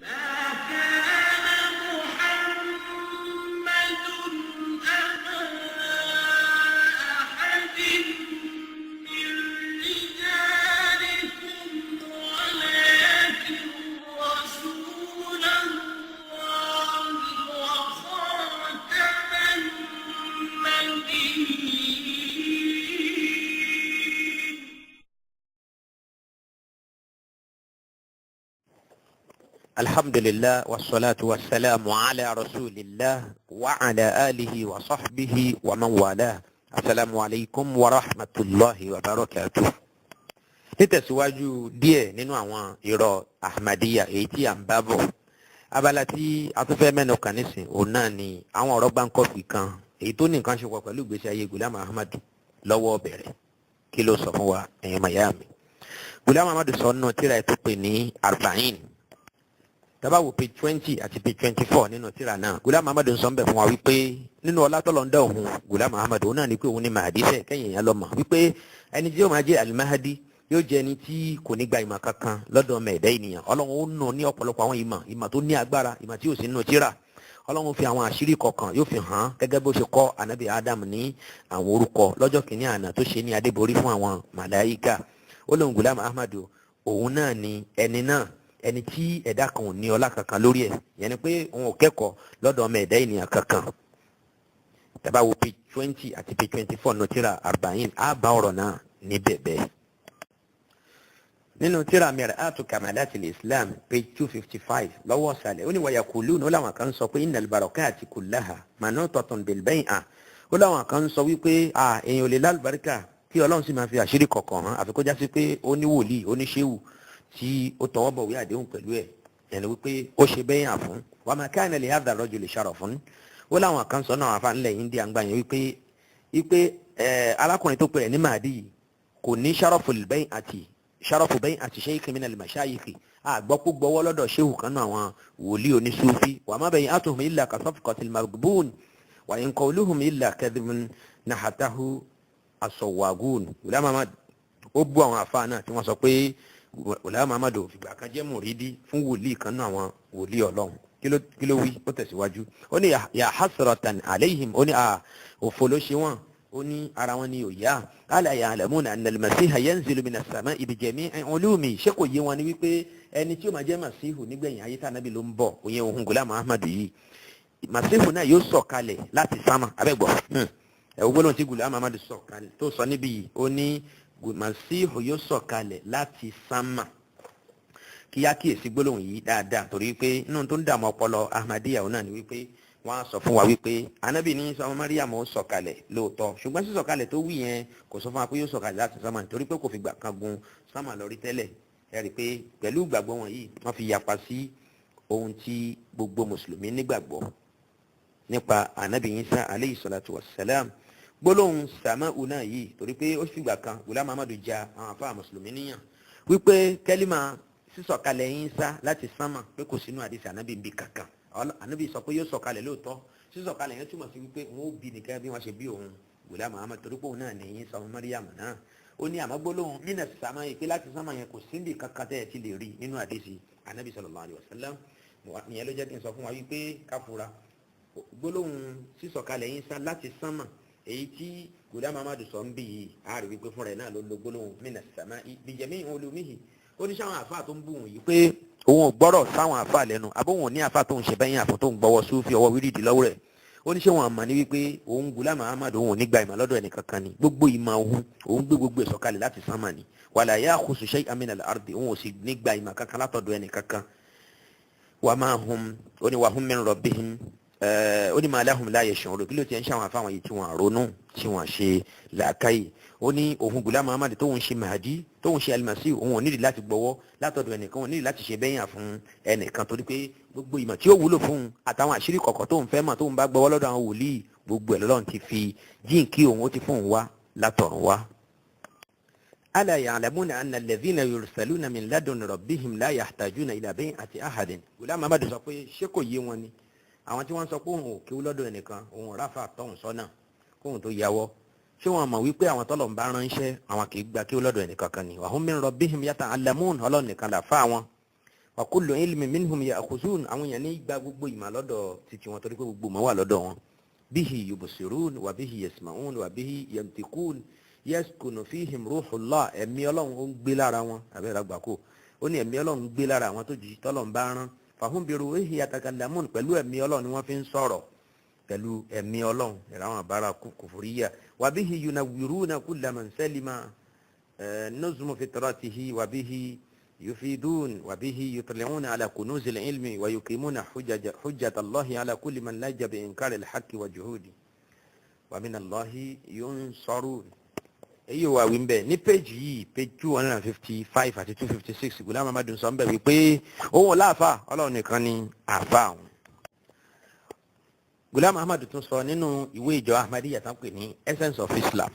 ما كان محمد أبا أحد من رجالكم ولكن رسول الله وخاتم النبيين. الحمد لله والصلاة والسلام على رسول الله وعلى آله وصحبه ومن والاه. السلام عليكم ورحمة الله وبركاته. Nítẹ̀síwájú díẹ̀ nínú àwọn irọ́ Ahmadiyya èyí tí à ń bá bọ̀, abala tí a tún fẹ́ mẹ́nu kàn nísìn òun náà ni àwọn ọ̀rọ̀ gbáǹkọ́fì kan èyí tó ní nǹkan ṣe pọ̀ pẹ̀lú ìgbésí ayé Gulam Ahmad lọ́wọ́ bẹ̀rẹ̀. Kí ló sọ fún wa, ẹ̀yin màyá mi? Gulam Ahmad sọ nínú tírà ẹ̀ tó pè ní Arba'in. Tá bá wo page 20 àti page 24 nínú tírà náà, Gulam Ahmad ń sọ ń bẹ̀ fún wa wípé nínú ọlá tọ́lọ̀ ń dá òun Gulam Ahmad, òun náà ni pé òun ni Mahdi sẹ̀ kẹ́yìn yẹn lọ mọ̀ wípé ẹni tí yóò máa jẹ́ Al-Mahdi yóò jẹ́ ẹni tí kò ní gba ìmọ̀ kankan lọ́dọ̀ ọmọ ẹ̀dá ènìyàn. Ọlọ́run ó nù ní ọ̀pọ̀lọpọ̀ àwọn ìmọ̀, ìmọ̀ tó ní agbára, ìmọ̀ tí yóò sí nínú tírà. Ọlọ́run fi àwọn àṣírí kọ̀ọ̀kan yóò fi hàn gẹ́gẹ́ bó ṣe kọ́ anabi Adam ní àwọn orúkọ lọ́jọ́ kìíní àná tó ṣe ní adébórí fún àwọn màláíkà. Ó lóun Gulam Ahmad, òun náà ni ẹni náà, ẹni tí ẹ̀dá kan ò ní ọlá kankan lórí ẹ̀, yẹn ni pé òun ò kẹ́kọ̀ọ́ lọ́dọ̀ ọmọ ẹ̀dá ènìyàn kankan. Tá bá wo page 20 àti page 24 nínú tírà Arba'in, á bá ọ̀rọ̀ náà níbẹ̀ bẹ́ẹ̀. Nínú tírà Mir'atu Kamalatil Islam, page 255, lọ́wọ́ ọ̀sàlẹ̀, ó ní ويقولون, ó láwọn kan sọ pé إن البركات كلها منوطة بالبيعة. Ó láwọn kan sọ wípé èèyàn ò lè lálùbáríkà kí Ọlọ́run sì máa fi àṣírí kọ̀ọ̀kan hàn àfi kó já sí pé ó ní wòlíì, ó ní ṣéwù tí ó tọwọ́ bọ̀wé àdéhùn pẹ̀lú ẹ̀, ẹni wípé ó ṣe bẹ́yàn fún وما كان لهذا الرجل شرف. Ó láwọn kan sọ náà, àfa ńlẹ̀ India ń gbà yẹn wípé arákùnrin tó pè rẹ̀ ní Mahdi yìí kò ní شرف البيعة، شرف بيعة شيخ من المشايخ. Àgbọ́kú gbọ́wọ́ lọ́dọ̀ ṣéwù kan náà àwọn wòlíì oníṣúfì. وما بيعتهم إلا كصفقة المغبون وإن قولهم إلا كذب نحته الصواغون. Gulam Ahmad ó bú àwọn àfa náà tí wọ́n sọ pé Gulam Ahmad ò fìgbà kan jẹ́ mùrídí fún wòlíì kan náà àwọn wòlíì Ọlọ́run. Kí ló wí? Ó tẹ̀síwájú, ó ní يا حسرة عليهم, ó ní òfò ló ṣe wọ́n, ó ní ara wọn ni ò yá. ألا يعلمون أن المسيح ينزل من السماء بجميع علومه. Ṣé kò yé wọn ni wípé ẹni tí ó máa jẹ́ masihu nígbẹ̀yìn ayé tá ànábì ló ń bọ̀, òye òun Gulam Ahmad yìí, masihu náà yóò sọ̀kalẹ̀ láti sámà? Abẹ́gbọ̀ ẹ̀ wọ́n gbọ́dọ̀ tí Gulam Ahmad sọ̀kalẹ̀ tó sọ níbí yìí, ó ní masihu yóò sọ̀kalẹ̀ láti sámà. Kí á kíyèsí gbólóhùn yìí dáadáa, torí pé inú tó ń dààmú ọpọlọ Ahmadiyya náà ni wípé wọ́n á sọ fún wa wípé anabi ní sọmọ Mariam ó sọ̀kalẹ̀ lóòótọ́, ṣùgbọ́n sísọ̀kalẹ̀ tó wí yẹn kò sọ fún wa pé yóò sọ̀kalẹ̀ láti sámà, nítorí pé kò fìgbà kan gun sámà lọ rí tẹ́lẹ̀. Ẹ rí i pé pẹ̀lú ìgbàgbọ́ wọn yìí, wọ́n fi yapa sí ohun tí gbogbo mùsùlùmí nígbàgbọ́ nípa anabi Isa عليه الصلاة والسلام. Gbólóhùn سماء náà yìí, torí pé ó fìgbà kan Gulam Ahmadu ja àwọn afa mùsùlùmí níyàn wípé kẹ́límà sísọ̀kalẹ̀ Isa láti sánmà pé kò sínú àdìsí anabi nbí kankan. Anabi sọ pé yóò sọ̀kalẹ̀ lóòótọ́, sísọ̀kalẹ̀ yẹn túmọ̀ sí wípé òun ó bí nìkan bí wọ́n ṣe bí òun Gulam Ahmad, torí pé òun náà ní Isa ọmọ Mariam náà. Ó ní àmọ́ gbólóhùn من السماء yìí, pé láti sánmà yẹn, kò síbi kankan tẹ́ ẹ ti lè rí nínú àdìsí anabi صلى الله عليه وسلم. Ìyẹn ló jẹ́ kí n sọ fún wa wípé káfura gbólóhùn sísọ̀kalẹ̀ Isa láti sánmà èyí tí Gulam Ahmad sọ ń bí yìí, a rí wípé fúnra ẹ̀ náà ló lo gbólóhùn من السماء بجميع علومه. Ó ní sáwọn àáfàá tó ń bù wọ́n yìí pé òun ò gbọ́rọ̀ sáwọn àáfàá lẹ́nu, àbóhùn ò ní àáfàá tó ń ṣe bẹ́yìn àfọ̀ tó ń gbọ́wọ́ súnfì ọwọ́ wíìdì lọ́wọ́ rẹ̀. Ó ní ṣé wọn àmọ́ ní wípé òun Gulam Ahmad, òun ò ní gba ìmọ̀ lọ́dọ̀ ẹnì kankan ni? Gbogbo ìmọ̀ òun, òun gbé gbogbo ẹ̀ sọ̀kalẹ̀ láti sánmà ni. ولا يأخذ شيئا من الأرض, òun ò sì ní gba ìmọ̀ kankan látọ̀dọ̀ ẹnì kankan. وما هم, ó ní وهم من ربهم, ó ní ما لهم لا يشعرون. Kí ló ti ń ṣàwọn afáwọn yìí tí wọ́n ronú, tí wọ́n ṣe làákàyè? Ó ní òun Gulam Ahmad tóun ṣe Mahdi, tóun ṣe Alimasi, òun ò nídìí láti gbọ́wọ́ látọ̀dọ̀ ẹnìkan, òun nídìí láti ṣe bẹ́yàn fún ẹnìkan, torí pé gbogbo ìmọ̀ tí ó wúlò fún un àtàwọn àṣírí kọ̀ọ̀kan tóun fẹ́ mọ̀, tóun bá gbọ́wọ́ lọ́dọ̀ àwọn wòlíì, gbogbo ẹ̀ lọ́lọ́run ti fi jíǹkí òun, ó ti fún òun wá látọ̀run wá. ألا يعلمون أن الذين يرسلون من لدن ربهم لا يحتاجون إلى بيعة أحد. Gulam Ahmad sọ pé ṣé kò yé wọn ni, àwọn tí wọ́n sọ pé òun ò kéwú lọ́dọ̀ ẹnìkan, òun ò ráfà tọ̀hún sọ́nà kóhun tó yàwọ́, ṣé wọn mọ̀ wípé àwọn tọ́lọ̀ ń bá ránṣẹ́, àwọn kì í gba kéwú lọ́dọ̀ ẹnìkan kan ni? وهم من ربهم يتعلمون, Ọlọ́run nìkan là fà wọn. Wa kullu ilmin minhum ya'khuzun. Àwọn èèyàn ní gba gbogbo ìmọ̀ lọ́dọ̀ títí wọn, torí pé gbogbo ìmọ̀ wà lọ́dọ̀ wọn. Bihi yubsirun wa bihi yasma'un wa bihi yantiqun, yaskunu fihim ruhullah. Ẹ̀mí Ọlọ́run ó ń gbé lára wọn. Abẹ́rẹ́ àgbàkó ó ní ẹ̀mí Ọlọ́run ń gbé lára àwọn tó jì tọ́lọ́run bá rán. Fahum bi ruhihi yatakallamun. Pẹ̀lú ẹ̀mí Ọlọ́run ni wọ́n fi ń sọ̀rọ̀, pẹ̀lú ẹ̀mí Ọlọ́run ẹ̀rọ àwọn àbára kufuriyya. Wa bihi yunawwiruna kulla man salima nuzmu fitratihi, wa bihi yufidun, wa bihi yutli'una ala kunuzil ilmi, wa yuqimuna hujjata Allahi ala kulli man lajja bi inkari al-haqqi wa juhudi, wa min Allahi yunsarun. Èyí wà wí bẹ́ẹ̀ ní péjì yìí, page 255 àti 256. Ghulam Ahmad sọ ń bẹ̀ wípé òun ò láàfà, Ọlọ́run nìkan ni àfà òun. Ghulam Ahmad tún sọ nínú ìwé ìjọ Ahmadiyya tán pè ní Essence of Islam,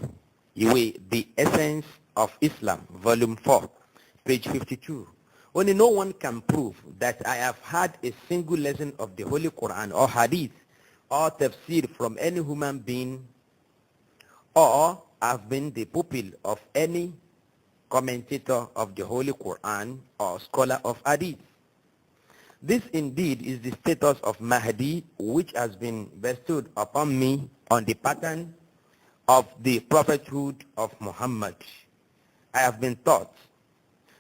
ìwé The Essence of Islam, volume 4, page 52. Ó ní, "No one can prove that I have had a single lesson of the Holy Quran or Hadith or tafsir from any human being or have been the pupil of any commentator of the Holy Quran or scholar of Hadith. This indeed is the status of Mahdi, which has been bestowed upon me on the pattern of the prophethood of Muhammad. I have been taught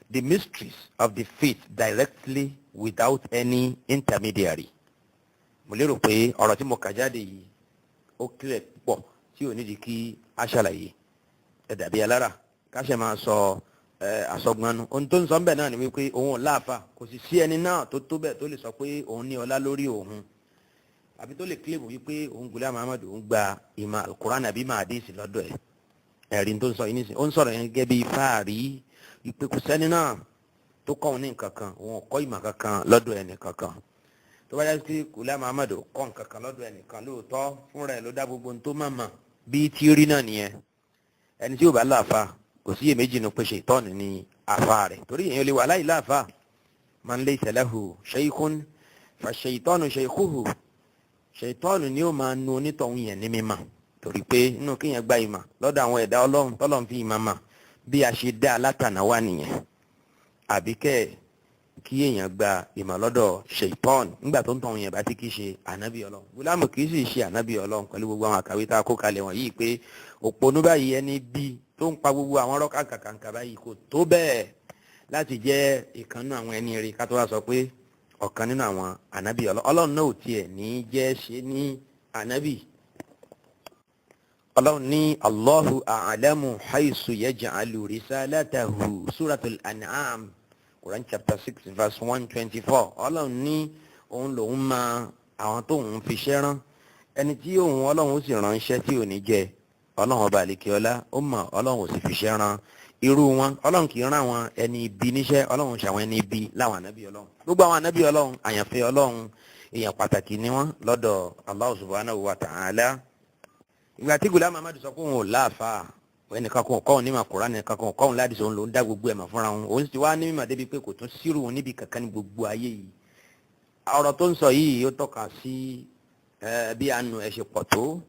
the mysteries of the faith directly without any intermediary." Mo lérò pé ọ̀rọ̀ tí mo kà jáde yìí, ó clear púpọ̀ tí ò nídìí kí a ṣàlàyé ẹ dàbí alára ká ṣe máa sọ ẹ àsọgbọnnu. Ohun tó ń sọ ńbẹ náà ni wípé òun ò láàfà, kò sì sí ẹni náà tó tó bẹ́ẹ̀ tó lè sọ pé òun ní ọlá lórí òun, àbí tó lè claim wípé òun Ghulam Ahmad, òun gba ìmọ̀ Alukuran àbí ìmọ̀ àdéhìsì lọ́dọ̀ ẹ̀. Ẹ̀rí tó ń sọ yìí nísìnyí, ó ń sọ̀rọ̀ yẹn gẹ́gẹ́ bí fáàrí ìpè kò sẹ́ni náà tó kọ́ òun ní nǹkan kan, òun ò kọ́ ìmọ̀ kankan lọ́dọ̀ ẹnì kankan. Tó bá yẹ kí Ghulam Ahmad kọ́ nǹkan kan lọ́dọ̀ ẹnìkan lóòótọ́, fúnra ẹ̀ ló dá gbogbo ohun tó má mà bí tí rí náà nìyẹn. Ẹni tí yóò bá láàfa, kò sí iyèméjì nu pé ṣètọ́ọ̀nù ni àfa rẹ̀, torí èèyàn lè wà láì láàfa. Man laysa lahu shaykhun fa shaytanu shaykhuhu. Ṣètọ́ọ̀nù ni ó máa nu onítọ̀hún yẹn ní mímọ̀, torí pé inú kéèyàn gba ìmọ̀ lọ́dọ̀ àwọn ẹ̀dá Ọlọ́run tọ́lọ́run fi ìmọ̀ mà bí a ṣe dá alátànà wá nìyẹn, àbí kẹ́ kí èèyàn gba ìmọ̀ lọ́dọ̀ ṣètọ́ọ̀nù nígbà tó ń tọ̀hún yẹn bá ti kí ṣe ànábì Ọlọ́run. Gúlámù kì í sì ṣe ànábì Ọlọ́run pẹ̀lú gbogbo àwọn àkàwé tá a kó kalẹ̀ wọ̀nyí pé òpònú báyìí, ẹni bí tó ń pa gbogbo àwọn ọ̀rọ̀ kàkàkàǹkà báyìí, kò tó bẹ́ẹ̀ láti jẹ́ ìkànnú àwọn ẹni rí, ká tó wá sọ pé ọ̀kan nínú àwọn ànábì Ọlọ́run. Ọlọ́run náà ò tiẹ̀ ní jẹ́ ṣe ní ànábì. Ọlọ́run ní Allahu a'lamu haythu yaj'alu risalatahu, Suratul An'am, Quran chapter 6, verse 124. Ọlọ́run ní òun lòun máa àwọn tóun fi ṣẹ́ rán, ẹni tí òun Ọlọ́run ó sì ránṣẹ́ tí ò ní jẹ. Ọlọ́run ọba àlekèọlá ó mọ̀, Ọlọ́run ò sì fi ṣẹ́ rán irú wọn. Ọlọ́run kì í rán àwọn ẹni ibi níṣẹ́. Ọlọ́run ṣàwọn ẹni ibi láwọn ànábì Ọlọ́run. Gbogbo àwọn ànábì Ọlọ́run, àyànfẹ́ Ọlọ́run, èèyàn pàtàkì ni wọ́n lọ́dọ̀ Allah subhanahu wa ta'ala. Ìgbà tí Ghulam Ahmad sọ pé òun ò láàfáà, ẹnìkan kan kọ́ òun ní ma Kùránì, ẹnìkan kan kọ́ òun ládìsí, òun ló ń dá gbogbo ẹ̀ mọ̀ fúnra òun, òun sì wá ní mímọ̀ débi pé kò tún sírù òun níbi kankan ní gbogbo ayé yìí, ọ̀rọ̀ tó ń sọ yìí, ó tọ́ka sí bí àánú ẹ̀ ṣe pọ̀ tó,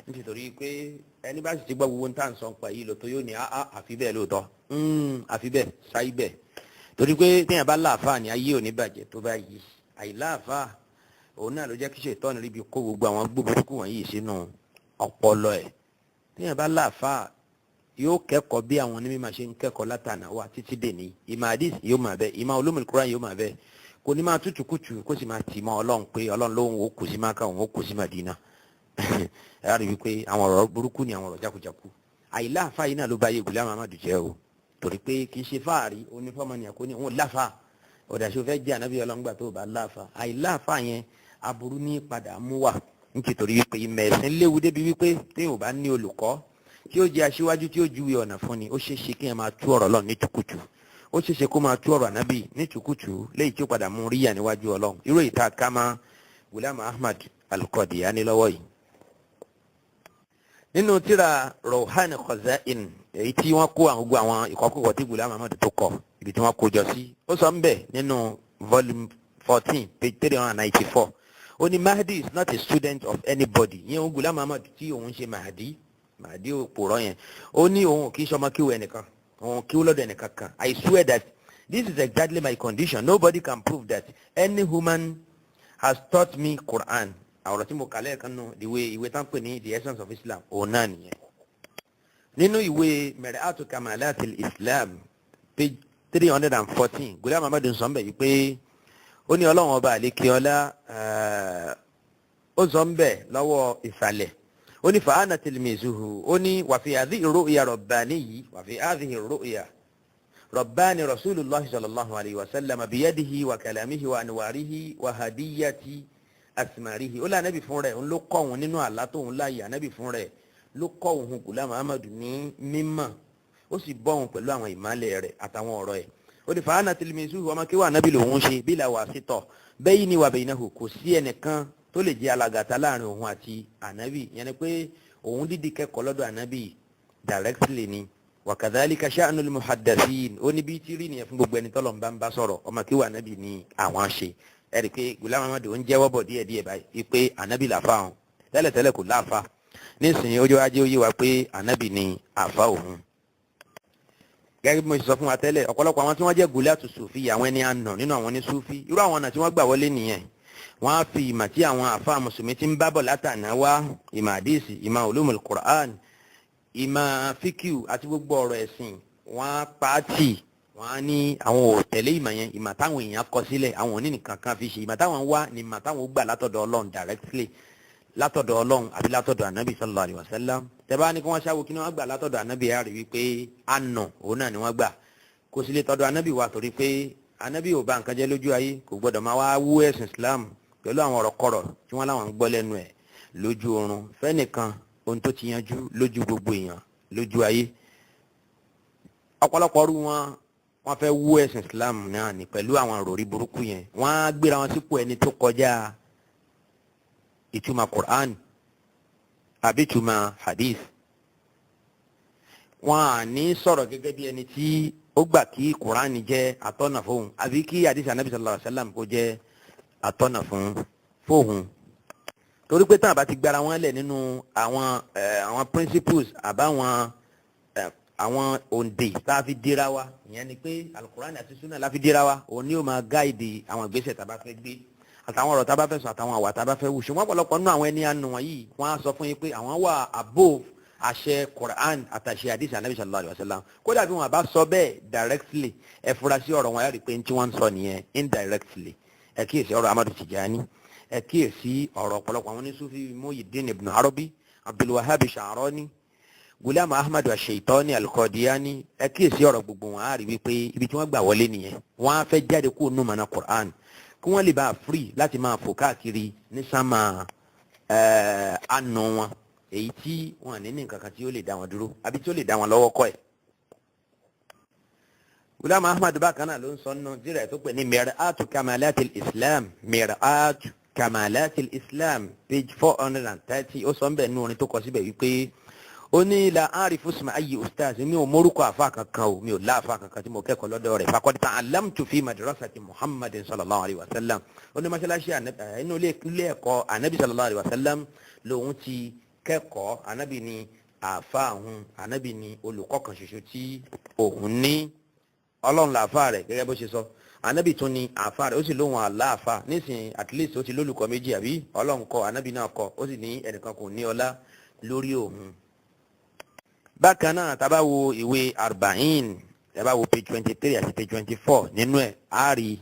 nítorí pé ẹni bá sì ti gbọ́ gbogbo nǹkan sọ pa yìí lóòótọ́, yóò ní àfi bẹ́ẹ̀ lóòótọ́, àfi bẹ́ẹ̀ sáyé bẹ́ẹ̀, torí pé téèyàn bá láàfáà ní ayé ò ní bàjẹ́ tó bá yìí. Àìláàfáà òun náà ló jẹ́ kí ṣètọ́ni ríbi kó gbogbo àwọn gbóburúkú wọ̀nyí sínú ọpọlọ ẹ̀. Téèyàn bá láàfáà, yóò kẹ́kọ̀ọ́ bí àwọn onímọ̀ ṣe ń kẹ́kọ̀ọ́ látànà wá títí dèní. Ìmọ̀ hadith yóò máa bẹ, ìmọ̀ ulumul Qur'an yóò máa bẹ. Kò ní máa tútù kùtù kó sì máa tì mọ́ Ọlọ́run pé Ọlọ́run lóhùn ó kù sí Mákà, òun ó kù sí Màdínà. Ẹ á rí wípé àwọn ọ̀rọ̀ burúkú ni àwọn ọ̀rọ̀ jákujàku. Àìláàfáà yìí náà ló bá yé Ghulam Ahmad jẹ́ o, torí pé kì í ṣe fáàrí onífọ́mọ́nìyàn kò ní òun láfàá. Ọ̀dàṣe fẹ́ jẹ́ ànábì Ọlọ́run gbà tó bá láàfáà? Àìláàfáà yẹn, aburú ní padà mú wà, nítorí wípé ìmọ̀ ẹ̀sìn léwu débi wípé téèyàn ò bá ní olùkọ́ tí ó jẹ́ aṣíwájú tí ó júwe ọ̀nà fún ni, ó ṣeé ṣe kéèyàn máa tú ọ̀rọ̀ Ọlọ́run ní tukutu, ó ṣeé ṣe kó máa tú ọ̀rọ̀ ànábì ní tukutu, léyìí tí ó padà mú ríyà níwájú Ọlọ́run, irú èyí tá a ká máa Ghulam Ahmad Al-Qadiani lọ́wọ́ yìí. Nínú tírà Rohan Khazain, èyí tí wọ́n kó àwọn gbogbo àwọn ìkọ́kùkọ̀ tí Ghulam Ahmad tó kọ, ibi tí wọ́n kó jọ sí, ó sọ ń bẹ̀ nínú volume 14, page 394, ó ní, "Mahdi is not a student of anybody." Yẹn òun Ghulam Ahmad tí òun ṣe Mahdi, Mahdi òpòrọ̀ yẹn, ó ní òun kì í ṣọmọ kíwò ẹnìkan, òun kíwò lọ́dọ̀ ẹnìkan kan. "I swear that This is exactly my condition. Nobody can prove that any human has taught me Quran. Àwọn ọ̀rọ̀ tí mo kà lẹ́ẹ̀kan nù ìwé ìwé tán pè ní The Essence of Islam, òun náà nìyẹn. Nínú ìwé Mir'atu Kamalatil Islam, page 314, Ghulam Ahmad sọ ń bẹ̀ yìí pé ó ní Ọlọ́run ọba àlékeọlá, ó sọ ń bẹ̀ lọ́wọ́ ìsàlẹ̀, ó ní fa'ana tilmizuhu, ó ní wa fi hadhihi ru'ya rabbani, wa fi hadhihi ru'ya rabbani rasulillah sallallahu alayhi wa sallam biyadihi wa kalamihi wa anwarihi wa hadiyati asmarihi. Ó lé anabi fún rẹ̀ ń ló kọ́ òun nínú àlá tóun láàyè. Anabi fún rẹ̀ ló kọ́ òun Ghulam Ahmad ní mímọ̀, ó sì bọ́ òun pẹ̀lú àwọn ìmálẹ̀ rẹ̀ àtàwọn ọ̀rọ̀ ẹ̀. Ó ní fa'ana tilmizuhu, ọmọ kíwà anabi lòun ṣe bila wasita bayni wa baynahu, kò sí ẹnìkan tó lè jẹ́ alàgàtà láàrin òun àti ànábì. Yẹn ni pé òun dídì kẹ́kọ̀ọ́ lọ́dọ̀ ànábì directly ni. Wa kadhalika sha'nul muhaddathin, ó ní bí tí rí nìyẹn fún gbogbo ẹni tọ́lọ̀ ń bá ń bá sọ̀rọ̀, ọmọ kí wà ànábì ni àwọn ṣe. Ẹ rí i pé Ghulam Ahmad ń jẹ́wọ́ bọ̀ díẹ̀díẹ̀ báyìí pé ànábì làfa òun. Tẹ́lẹ̀tẹ́lẹ̀ kò láàfa, nísìnyí ojú ajé ó yé wa pé ànábì ni àfa òun. Gẹ́gẹ́ bí mo ṣe sọ fún wa tẹ́lẹ̀, ọ̀pọ̀lọpọ̀ àwọn tí wọ́n jẹ́ gulatu sufi, àwọn ẹni àná nínú àwọn ní sufi, irú àwọn ọ̀nà tí wọ́n gbà wọlé nìyẹn. Wọ́n á fi ìmọ̀ tí àwọn àfa mùsùlùmí ti ń bábọ̀ látàná wá, ìmọ̀ àdìsí, ìmọ̀ ulumul Qur'an, ìmọ̀ fíkìú àti gbogbo ọ̀rọ̀ ẹ̀sìn, wọ́n á pa á tì. Wọ́n á ní àwọn ò tẹ̀lé ìmọ̀ yẹn, ìmọ̀ táwọn èèyàn kọ sílẹ̀, àwọn ò ní nìkan kan fi ṣe. Ìmọ̀ táwọn wá ní ìmọ̀ táwọn ó gbà látọ̀dọ̀ Ọlọ́run directly, látọ̀dọ̀ Ọlọ́run àbí látọ̀dọ̀ ànábì sallallahu alaihi wasallam. Tẹ́bá ní kí wọ́n ṣáwó kí ni wọ́n gbà látọ̀dọ̀ ànábì, á rí wípé àná òun náà ni wọ́n gbà. Kò sì lè tọ̀dọ̀ ànábì wa, torí pé ànábì ò bá nǹkan jẹ́ lójú ayé, kò gbọ́dọ̀ máa wá wú ẹ̀sìn Islam pẹ̀lú àwọn ọ̀rọ̀ kọ̀rọ̀ tí wọ́n láwọn ń gbọ́ lẹ́nu ẹ̀ lójú oorun fẹ́nìkan, ohun tó ti yanjú lójú gbogbo èèyàn lójú ayé. Ọ̀pọ̀lọpọ̀ ọrú wọn, wọ́n fẹ́ wú ẹ̀sìn Islam náà ní pẹ̀lú àwọn àròrí burúkú yẹn. Wọ́n á gbéra wọn sípò ẹni tó kọjá ìtumọ̀ Quran àbí ìtumọ̀ hadith. Wọ́n á ní sọ̀rọ̀ gẹ́gẹ́ bí ẹni tí ó gbà kí Quran jẹ́ atọ́nà fóun àbí kí hadith anabi sallallahu alayhi wa sallam kó jẹ́ atọ́nà fún fóun, torí pé táwọn bá ti gbára wọn lẹ̀ nínú àwọn principles àbáwọn àwọn òǹdè tá a fi dira wa, ìyẹn ni pé alukurani àti sunna la fi dira wa, òun ni ó máa guide àwọn ìgbésẹ̀ tá a bá fẹ́ gbé àtàwọn ọ̀rọ̀ tá a bá fẹ́ sọ àtàwọn àwà tá a bá fẹ́ wù. Ṣùgbọ́n ọ̀pọ̀lọpọ̀ nínú àwọn ẹni àánú wọ̀nyí, wọ́n á sọ fún yín pé àwọn wà above àṣẹ Quran àtàṣe hadith anabi sallallahu alayhi wa sallam. Kódà bí wọn bá sọ bẹ́ẹ̀ directly, ẹ fura sí ọ̀rọ̀ wọn, yára pé tí wọ́n ń sọ nìyẹn indirectly. Ẹ kíyèsí ọ̀rọ̀ Amadu Tijani, ẹ kíyèsí ọ̀rọ̀ ọ̀pọ̀lọpọ̀ àwọn onísúfì, Muhyiddin Ibn Arabi, Abdulwahab Sha'rani, Gulam Ahmad Asheitani Al-Qadiani. Ẹ kíyèsí ọ̀rọ̀ gbogbo wọn, á rí wípé ibi tí wọ́n gbà wọlé nìyẹn. Wọ́n á fẹ́ jáde kúrò nínú mọ̀nà Quran kí wọ́n lè bá a free láti máa fò káàkiri ní sámà àánú wọn, èyí tí wọn ní ní nǹkan kan tí ó lè dá wọn dúró àbí tí ó lè dá wọn lọ́wọ́ kọ́ ẹ̀. Gulam Ahmad bákan náà ló ń sọ nínú tírà tó pè ní Mir'atu Kamalatil Islam, Mir'atu Kamalatil Islam, page 430. Ó sọ ń bẹ̀ nínú orin tó kọ síbẹ̀ wípé ó ní la arifu isma ayi ustaz, mi ò mórúkọ àfa kankan o, mi ò láàfa kankan tí mo kẹ́kọ̀ọ́ lọ́dọ̀ rẹ̀. Faqad ta'allamtu fi madrasati Muhammadin sallallahu alayhi wa sallam. Ó ní mọ́ṣáláṣí inú ilé ẹ̀kọ́ anabi sallallahu alayhi wa sallam lòun ti kẹ́kọ̀ọ́. Anabi ni àfa òun, anabi ni olùkọ́ kan ṣoṣo tí òun ní. Ọlọ́run làáfà rẹ̀ gẹ́gẹ́ bó ṣe sọ, anabi tún ni àfa rẹ̀, ó sì lóhun àláàfà nísìnyí. At least ó ti lólùkọ́ méjì, àbí? Ọlọ́run kọ́, anabi náà kọ́, ó sì ní ẹnìkan kò ní ọlá lórí òun. Bákan náà, tá bá wo ìwé Arba'in, tá bá wo page 23 àti page 24 nínú ẹ̀, á rí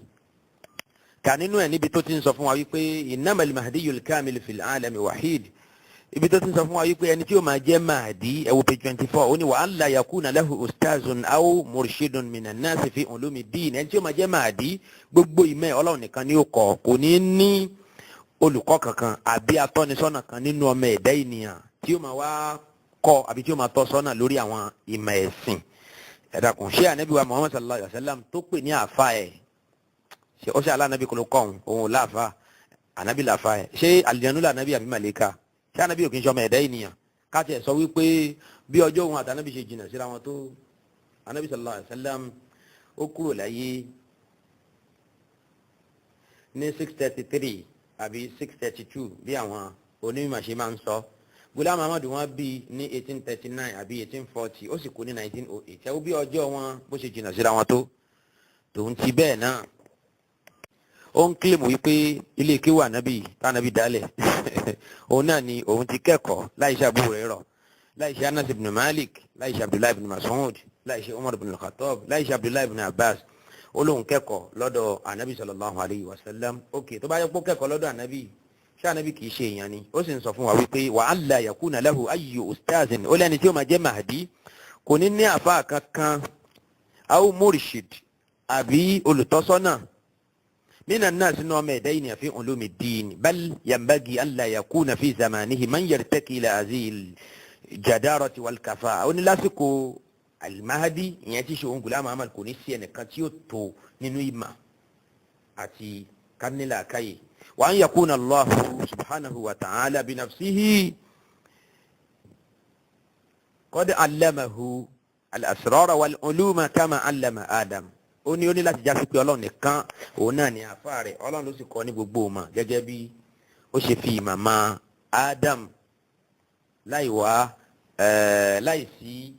kà nínú ẹ̀ níbi tó ti ń sọ fún wa wípé innamal mahdiyul kamil fil alami wahid, ibi tó ti ń sọ fún wa wípé ẹni tí ó máa jẹ́ Mahdi. Ẹ wo page 24. Ó ní wa alla yakuna lahu ustazun aw murshidun minan nasi fi ulumi din. Ẹni tí ó máa jẹ́ Mahdi, gbogbo ìmọ̀ Ọlọ́run nìkan ni ó kọ́, kò ní ní olùkọ́ kankan àbí atọ́nisọ́nà kan nínú ọmọ ẹ̀dá ènìyàn tí ó máa wá kọ́ àbí tí ó máa tọ́ sọ́nà lórí àwọn ìmọ̀ ẹ̀sìn. Ẹ dákun, ṣé ànábì wa Muhammad sallallahu alayhi wa sallam tó pè ní àfa ẹ̀, ṣe ó ṣe aláàánábì kò ló kọ́ òun, òun ò láàfa, ànábì làfa ẹ̀? Ṣé àlìjánu lànábì àbí màlẹ́kà? Ṣé ànábì ò kì í ṣe ọmọ ẹ̀dá ènìyàn? Káàtì ẹ̀ sọ wípé bí ọjọ́ òun àtànábì ṣe jìnnà síra wọn tó, ànábì sallallahu alayhi wa sallam ó kúrò láyé ní 633 àbí 632 bí àwọn onímọ̀ ṣe máa ń sọ. Gulam Ahmad, wọn bí ní 1839 àbí 1840, ó sì kú ní 1908. Ẹ wo bí ọjọ́ wọn bó ṣe jìnnà síra wọn tó. Tòun ti bẹ́ẹ̀ náà, ó ń kílèmù wípé ilé kéwà ànábì tànábì dálẹ̀, òun náà ni òun ti kẹ́kọ̀ọ́, láì ṣe Abu Hurairah, láì ṣe Anas ibn Malik, láì ṣe Abdullahi ibn Mas'ud, láì ṣe Umar ibn Khattab, láì ṣe Abdullahi ibn Abbas. Ó lóun kẹ́kọ̀ọ́ lọ́dọ̀ anabi sallallahu alayhi wa sallam. Ok, tó bá yẹ kó kẹ́kọ̀ọ́ lọ́dọ̀ anabi, ṣé anabi kì í ṣe èèyàn ni? Ó sì ń sọ fún wa wípé wa alla yakuna lahu ayyu ustazin, ó lẹ́ni tí ó máa jẹ́ Mahdi kò ní ní àfa kankan, aw murshid, àbí olùtọ́sọ́nà, mina nas, nínú ọmọ ẹ̀dá ènìyàn, fi ulumi din, bal yambagi alla yakuna fi zamanihi man yartaki ila azil jadarati wal kafa. Ó ní lásìkò Alimahadi, ìyẹn tí ṣe òun Gulam Ahmad, kò ní sí ẹnìkan tí yóò tó nínú ìmà àti kanila káyè. Wa an yakuna Allahu subhanahu wa ta'ala binafsihi qad allamahu al-asrara wal-uluma kama allama Adam. Ó ní láti jásí pé Ọlọ́run nìkan òun náà ní àfa rẹ̀, Ọlọ́run ló sì kọ́ ní gbogbo ìmọ̀ gẹ́gẹ́ bí ó ṣe fi ìmọ̀ mọ̀ Adam láì wá láì sí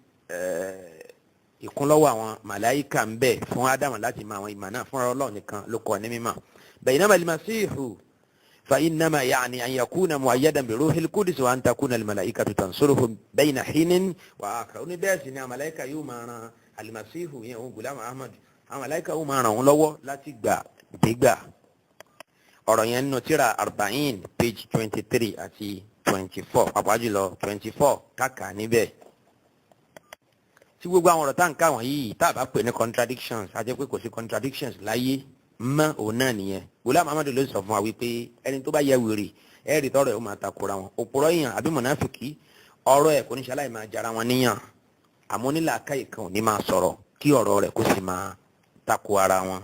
ìkúnlọ́wọ́ àwọn màláìka ń bẹ fún Ádámù láti mọ àwọn ìmọ̀ náà. Fúnra Ọlọ́run nìkan ló kọ́ ní mímọ̀. Baynama al-Masihu fa innama ya'ni an yakuna mu'ayyadan bi ruhil qudus wa an takuna al-malaikatu tansuruhu bayna hinin wa akhar. Ó ní bẹ́ẹ̀ sì ni àwọn màláìka yóò máa ran al-Masihu, yẹn òun Gulam Ahmad, àwọn màláìka yóò máa ràn wọ́n lọ́wọ́ láti gbà dégbà. Ọ̀rọ̀ yẹn nínú tíra Arba'in, page 23 àti 24, pàápàá jùlọ 24 kàkà níbẹ̀. Tí gbogbo àwọn ọ̀rọ̀ tá à ń kà wọ̀nyí, tá a bá pè ní contradictions, a jẹ́ pé kò sí contradictions láyé mọ́. Òun náà nìyẹn. Gulam Ahmad ló sọ fún wa wípé ẹni tó bá yẹ wèrè, ẹ̀ẹ́rì tọrọ ẹ̀ ó máa takora wọn. Òpùrọ̀ èèyàn àbí mọ̀náfìkì, ọ̀rọ̀ ẹ̀ kò ní ṣaláì máa jara wọn níyàn. Àmọ́ onílàákàyè kan ò ní máa sọ̀rọ̀ kí ọ̀rọ̀ rẹ̀ kó sì máa tako ara wọn.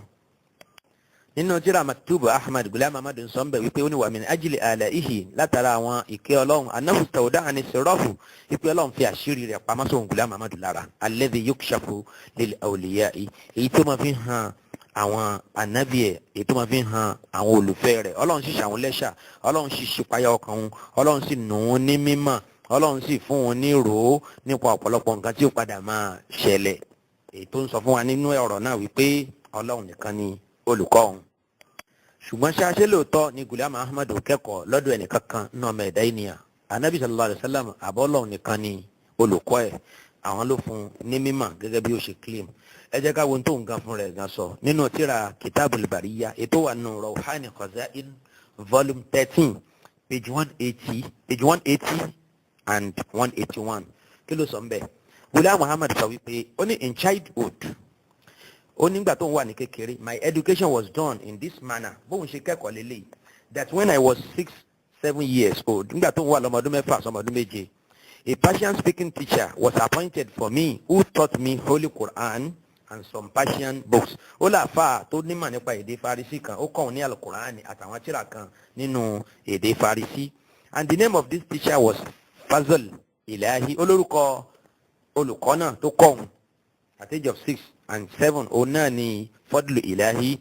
Nínú tírà Maktubu Ahmad, Gulam Ahmad ń sọ ń bẹ̀ wípé ó ní wa min ajli alaihi, látara àwọn ìkẹ́ Ọlọ́run, anahu stawda'ani sirrahu, wípé Ọlọ́run fi àṣírí rẹ̀ pamọ́ sóhun Gulam Ahmad lára, alladhi yukshafu lil awliya'i, èyí tó máa fi hàn àwọn ànábì ẹ̀, èyí tó máa fi hàn àwọn olùfẹ́ rẹ̀. Ọlọ́run sì ṣàwọn lẹ́ṣà, Ọlọ́run sì ṣípayá ọkàn wọn, Ọlọ́run sì nù ún ní mímọ̀, Ọlọ́run sì fún wọn ní rò ó nípa ọ̀pọ̀lọpọ̀ nǹkan tí ó padà máa ṣẹlẹ̀, èyí tó ń sọ fún wa nínú ọ̀rọ̀ náà wípé Ọlọ́run nìkan ni olùkọ́ òun. Ṣùgbọ́n ṣáṣẹ́ lóòótọ́ ni Gulam Ahmad kẹ́kọ̀ọ́ lọ́dọ̀ ẹnìkankan nínú ọmọ ẹ̀dá ènìyàn, anabi sallallahu alayhi wa sallam, àbọ́lọ́run nìkan ni olùkọ́ ẹ̀, àwọn ló fún un ní mímọ̀ gẹ́gẹ́ bí ó ṣe claim? Ẹ jẹ́ ká wo tó nǹkan fún rẹ̀ gan sọ nínú tírà Kitabul Bariya, ètò wà nù Rawhani Khaza'in, volume 13, page 180, page 180 and 181. Kí ló sọ ń bẹ̀? Gulam Ahmad sọ wípé ó ní in childhood, ó nígbà tó ń wà ní kékeré, my education was done in this manner, bóun ṣe kẹ́kọ̀ọ́ lélẹ̀, that when I was 6, 7 years old, nígbà tó ń wà lọ́mọdún 6 sọmọdún 7, a Persian speaking teacher was appointed for me who taught me Holy Quran and some Persian books. Ó láàfáà tó nímọ̀ nípa èdè Farisi kan, ó kọ́ òun ní Alukur'an àtàwọn tírà kan nínú èdè Farisi. And the name of this teacher was Fazl Ilahi. Olórúkọ olùkọ́ náà tó kọ́ òun at age of 6 and 7, òun náà ni Fadlu Ilahi.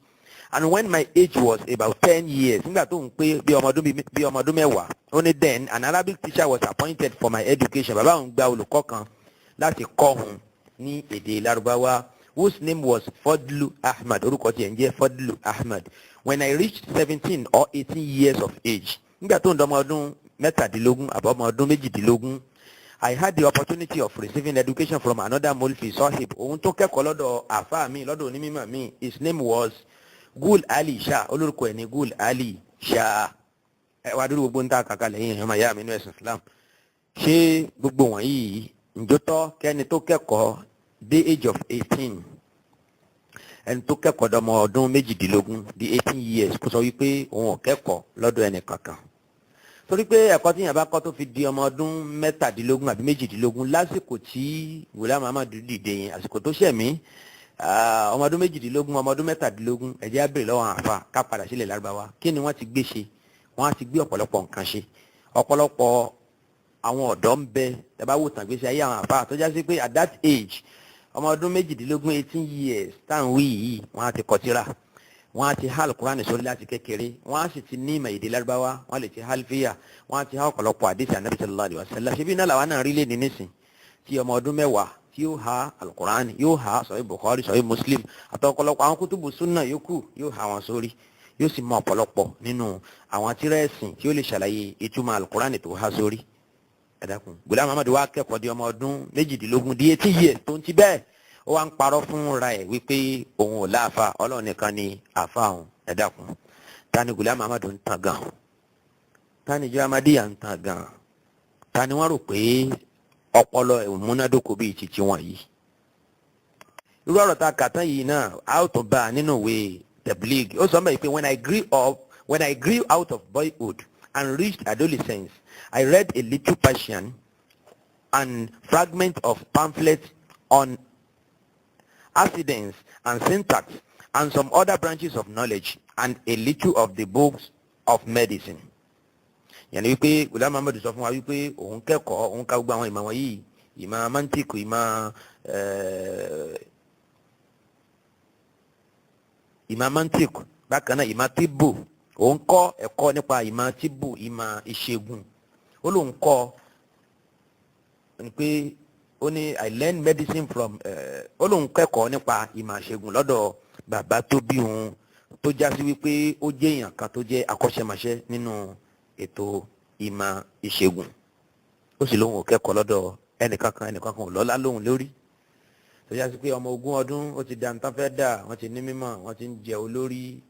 And when my age was about 10 years, nígbà tó ń pé bí ọmọ ọdún 10, ó ní then an Arabic teacher was appointed for my education, bàbá òun gba olùkọ́ kan láti kọ́ òun ní èdè Lárúbáwá, whose name was Fadlu Ahmad. Orúkọ tiẹ̀ ń jẹ́ Fadlu Ahmad. When I reached 17 or 18 years of age, nígbà tó ń dọ́mọ ọdún 17 àbọ̀mọ ọdún 18, I had the opportunity of receiving education from another Molvi Sahib. Òun tó kẹ́kọ̀ọ́ lọ́dọ̀ àfáà mi, lọ́dọ̀ onímọ̀ mi. His name was Gul Ali Shah. Olórúkọ ẹ̀ ní Gul Ali Shah. Ẹ wá dúró, gbogbo ń ta kàkà lẹ́yìn ẹ̀yọ́ màyá mi nínú ẹ̀sìn Islam. Ṣé gbogbo wọ̀nyí ǹjọ́tọ́ kẹ́ni tó kẹ́kọ̀ọ́ dé age of 18, ẹni tó kẹ́kọ̀ọ́ dọmọ ọdún 18, di 18 years, kó sọ wípé òun ò kẹ́kọ̀ọ́ lọ́dọ̀ ẹnì kankan? Torí pé ẹ̀kọ́ tí yẹn bá kọ́ tó fi di ọmọ ọdún 17 àbí 18, lásìkò tí Gulam Ahmad dìde yẹn, àsìkò tó ṣẹ̀mí, ọmọ ọdún 18, ọmọ ọdún 17, ẹ jẹ́ á béèrè lọ́wọ́ àfa ká padà sílẹ̀ Lárúbáwá, kí ni wọ́n ti gbé ṣe? Wọ́n á ti gbé ọ̀pọ̀lọpọ̀ nǹkan ṣe. Ọ̀pọ̀lọpọ̀ àwọn ọ̀dọ́ ń bẹ, ẹ bá wò tàn gbèsè ayé àwọn àfa tó já sí pé at that age, ọmọ ọdún 18, 18 years táwọn wí yìí, wọ́n á ti kọ tírà, wọ́n á ti há Alukurani sórí láti kékeré, wọ́n á sì ti ní ìmọ̀ èdè Lárúbáwá, wọ́n lè ti há alfiya, wọ́n á ti há ọ̀pọ̀lọpọ̀ àdìsí Anabi sallallahu alaihi wasallam. Ṣebí náà làwọn náà rí lé ní nísìn tí ọmọ ọdún 10. tí yóò ha alukur'an, yóò ha sọ̀rọ̀ Bukhari, sọ̀rọ̀ Muslim, àtọ̀pọ̀lọpọ̀ àwọn kútùbù súnà yòókù yóò ha wọn sórí, yóò sì mọ ọ̀pọ̀lọpọ̀ nínú àwọn tírà ẹ̀sìn tí ó lè ṣàlàyé ìtumọ̀ alukur'an tó ha sórí. Ẹ dákun, Ghulam Ahmad wá kẹ́kọ̀ọ́ di ọmọ ọdún 18 di 18 years tó ń ti bẹ́ẹ̀, ó wá ń parọ́ fún ra ẹ̀ wípé òun ò láàfa, Ọlọ́run nìkan ni àfa òun. Ẹ dákun, tani Ghulam Ahmad ń tàn gan? Tani jẹ́ Ahmadiyya ń tàn gan? Tani wọ́n rò pé ọpọlọ ìmúnádóko bíi titi wọn yìí? Irú ọ̀rọ̀ tá a kà tán yìí náà, a ó tún bá a nínú ìwé Tabligh. Ó sọ mọ́ pé when I grew out of boyhood and reached adolescence, I read a little Persian and fragment of pamphlets on accidents and syntax and some other branches of knowledge and a little of the books of medicine. Yẹn ni wípé Ghulam Ahmad sọ fún wa wípé òun kẹ́kọ̀ọ́, òun ka gbogbo àwọn ìmọ̀ wọ̀nyí, ìmọ̀ mantiku, ìmọ̀ mantiku, bákan náà ìmọ̀ tíbù. Òun kọ́ ẹ̀kọ́ nípa ìmọ̀ tíbù, ìmọ̀ ìṣègùn. Ó lóun kọ́ ni pé ó ní "I learn medicine from", ó lóun kẹ́kọ̀ọ́ nípa ìmọ̀ ìṣègùn lọ́dọ̀ bàbá tó bí òun, tó já sí wípé ó jẹ́ èèyàn kan tó jẹ́ akọ́ṣẹ́mọṣẹ́ nínú ètò ìmọ̀ ìṣègùn. Ó sì lóun ò kẹ́kọ̀ọ́ lọ́dọ̀ ẹnìkankan, ẹnìkankan ò lọ́lá lóun lórí. Tó já sí pé ọmọ 20 ọdún, ó ti da nǹkan fẹ́ dà, wọ́n ti ní mímọ̀, wọ́n ti ń jẹ olórí,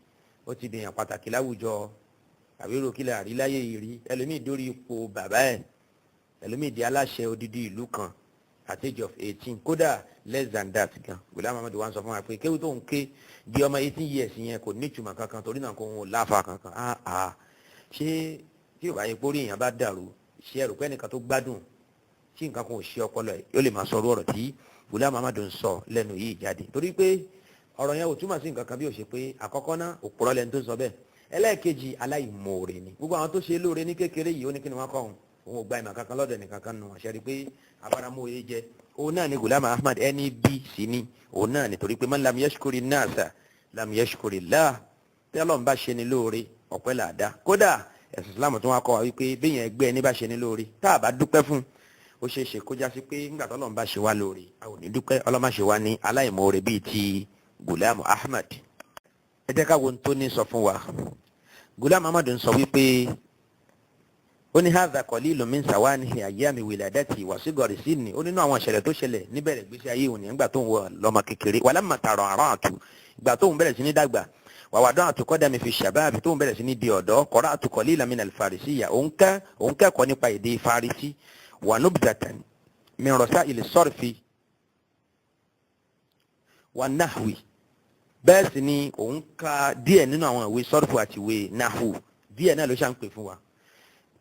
ó ti dèèyàn pàtàkì láwùjọ. Àbí ròkìlẹ̀ àríláyé yìí rí ẹlòmíì dórí ipò bàbá ẹ̀, ẹlòmíì di aláṣẹ odidi ìlú kan at age of 18, kódà less than that gan. Ghulam Ahmad wa ń sọ fún wa pé kéwù tó ń ké di ọmọ 18 years yẹn kò ní ìtumọ̀ kankan, torí náà kò ń láfa kankan. Ah ah, ṣé tí ò bá yẹ kórìí èèyàn bá dàrú, ṣé ẹrù pé ẹnìkan tó gbádùn tí nǹkan kan ò ṣe ọpọlọ ẹ̀ yóò lè máa sọ ọ̀rọ̀ tí Ghulam Ahmad ń sọ lẹ́nu yìí jáde? Torí pé ọ̀rọ̀ yẹn ò túmọ̀ sí nǹkan kan bí ó ṣe pé, àkọ́kọ́ náà, òpùrọ́ lẹni tó sọ bẹ́ẹ̀; ẹlẹ́ẹ̀kejì, aláìmoore ni. Gbogbo àwọn tó ṣe lóore ní kékeré yìí, ó ní kí ni wọ́n kọ́ òun? Òun ò gba ìmọ̀ kankan lọ́dọ̀ ẹnìkan kan nù. Àṣẹ rí pé abáramóye jẹ òun náà ni Ghulam Ahmad, ẹni bí sí ni òun náà ni, torí pé man lam yashkuri nasa lam yashkuri Allah. Tí Ọlọ́run bá ṣe ni lóore, ọpẹ́ là dá. Kódà ẹ̀sìn Islam tó wá kọ́ wa wípé béèyàn ẹgbẹ́ ẹni bá ṣe ni lóore, tá a bá dúpẹ́ fún, ó ṣeé ṣe kó já sí pé nígbà tó Ọlọ́run bá ṣe wá lóore, a ò ní dúpẹ́. Ọlọ́run má ṣe wá ní aláìmoore bíi ti Ghulam Ahmad. Ẹ jẹ́ ká wo ohun tó ní sọ fún wa. Ghulam Ahmad ń sọ wípé ó ní hadha qalilun min sawanihi ayyami wiladati wa sigari sinni. Ó nínú àwọn ìṣẹ̀lẹ̀ tó ṣẹlẹ̀ níbẹ̀rẹ̀ gbèsè ayé òní, nígbà tó ń wọ lọ́mọ kékeré, walamma tara'ra'tu, ìgbà tó ń bẹ̀rẹ̀ sí ní dàgbà, wa wada'tu qadami fi shabab, tó ń bẹ̀rẹ̀ sí ní di ọ̀dọ́, qara'tu qalilan min al-farisiyya, òun kẹ́kọ̀ọ́ nípa èdè Farisi, wa nubdatan min rasa'il sarfi wa nahwi. Bẹ́ẹ̀ sì ni òun ka díẹ̀ nínú àwọn ìwé sọ́rfù àti ìwé nahu. Díẹ̀ náà ló ṣà ń pè fún wa.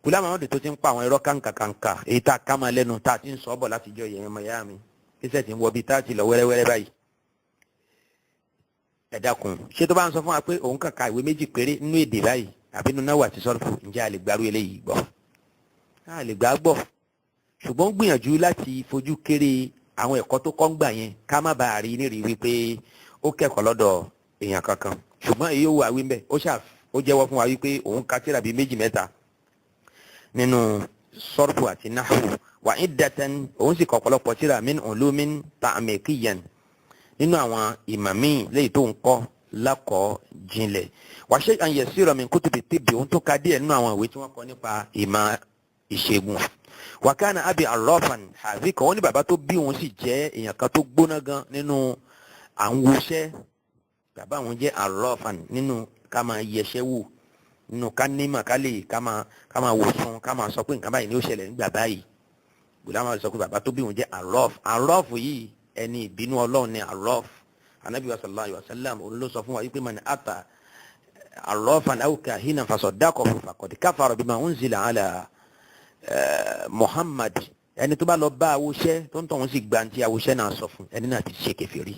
Ghulam Ahmad tó ti ń pa àwọn irọ́ kàǹkàkàǹkà èyí tá a ká máa lẹ́nu, tá a ti ń sọ ọ́ bọ̀ láti jọ yẹn, ọmọ ìyá mi, kíṣẹ́ ti ń wọ bíi tá a ti lọ wẹ́rẹ́wẹ́rẹ́ báyìí. Ẹ dákun, ṣé tó bá ń sọ fún wa pé òun kàn ka ìwé méjì péré nínú èdè báyìí àbí nínú náwó àti sọ́rfù, ǹjẹ́ a lè gbárù eléyìí gbọ́? A lè gbà á gbọ́. Ṣùgbọ́n gbìyànjú láti fojú kéré àwọn ẹ̀kọ́ tó kọ́ ń gbà yẹn, ká má bàa rí nírìí wípé ó kẹ́kọ̀ọ́ lọ́dọ̀ èèyàn kankan. Ṣùgbọ́n èyí ó wà wí mbẹ́, ó ṣáà ó jẹ́wọ́ fún wa wípé òun ka tírà bíi méjì mẹ́ta nínú sọ́rfù àti náhù wà iddatan, òun sì kọ ọ̀pọ̀lọpọ̀ tírà min ulumin ta'miqiyan, nínú àwọn ìmọ̀ míì léyìí tó ń kọ́ lákọ̀ọ́ jinlẹ̀, wa shay'an yasira min kutubi tibbi, òun tó ka díẹ̀ nínú àwọn ìwé tí wọ́n kọ nípa ìmọ̀ ìṣègùn. Wa kana abi arrafan hazika, wọ́n ní bàbá tó bí òun sì jẹ́ èèyàn kan tó gbóná gan nínú à ń wuṣẹ́. Bàbá àwọn jẹ́ arrafan nínú ká máa yẹṣẹ́ wò, nínú ká nímọ̀, ká lè ká máa wò sùn, ká máa sọ pé nǹkan báyìí ni ó ṣẹlẹ̀ nígbà báyìí. Ghulam sọ pé bàbá tó bí òun jẹ́ arraf. Arraf yìí, ẹni ìbínú Ọlọ́run ni arraf. Anabi wa sallallahu alayhi wa sallam, òun ló sọ fún wa wípé man ata arrafan aw kahinan fasaddaqahu faqad kafara bima unzila ala Muhammad. Ẹni tó bá lọ bá awuṣẹ́ tó ń tọ̀hún sì gba ti awuṣẹ́ náà sọ fún ẹni náà, ti ṣe kèfèrí.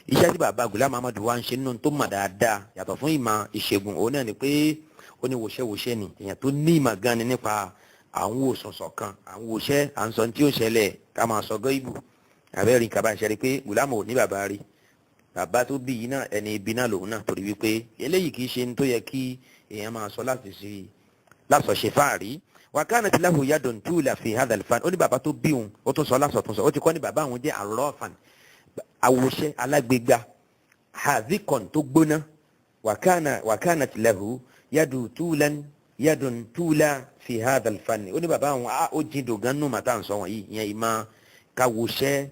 Iṣẹ́ tí bàbá Ghulam Ahmad wa ń ṣe nínú tó mọ̀ dáadáa yàtọ̀ fún ìmọ̀ ìṣègùn, òun náà ni pé ó ní wòṣẹ́wòṣẹ́ ni. Èèyàn tó ní ìmọ̀ gan ni nípa àwọn òṣùṣọ̀ kan, àwọn wòṣẹ́, à ń sọ tí ó ṣẹlẹ̀, ká máa sọ gọ́ìbù àbẹ́rẹ́ kaba. Ṣe rí pé Ghulam ò ní bàbá rí? Bàbá tó bí yìí náà, ẹni ibi náà lòun náà, torí wípé eléyìí kì í ṣe ní tó yẹ kí èèyàn máa sọ láti ṣe Lásọ̀ṣe fáàrí. Wàkánà tí lahu yadun tula fi hadha al-fan. Ó ní bàbá tó bí òun, ó tún sọ lásọ̀ tún sọ, ó ti kọ́ ní bàbá òun jẹ́ àrọ́fàn, àwòṣe alágbègbà hazikon tó gbóná. Wàkánà tí lahu yadun tulan yadun tula fi hadha al-fan. Ó ní bàbá òun ó jí dògán nù màtá ń sọ wọ̀nyí, ìyẹn ìmọ̀ káwòṣe.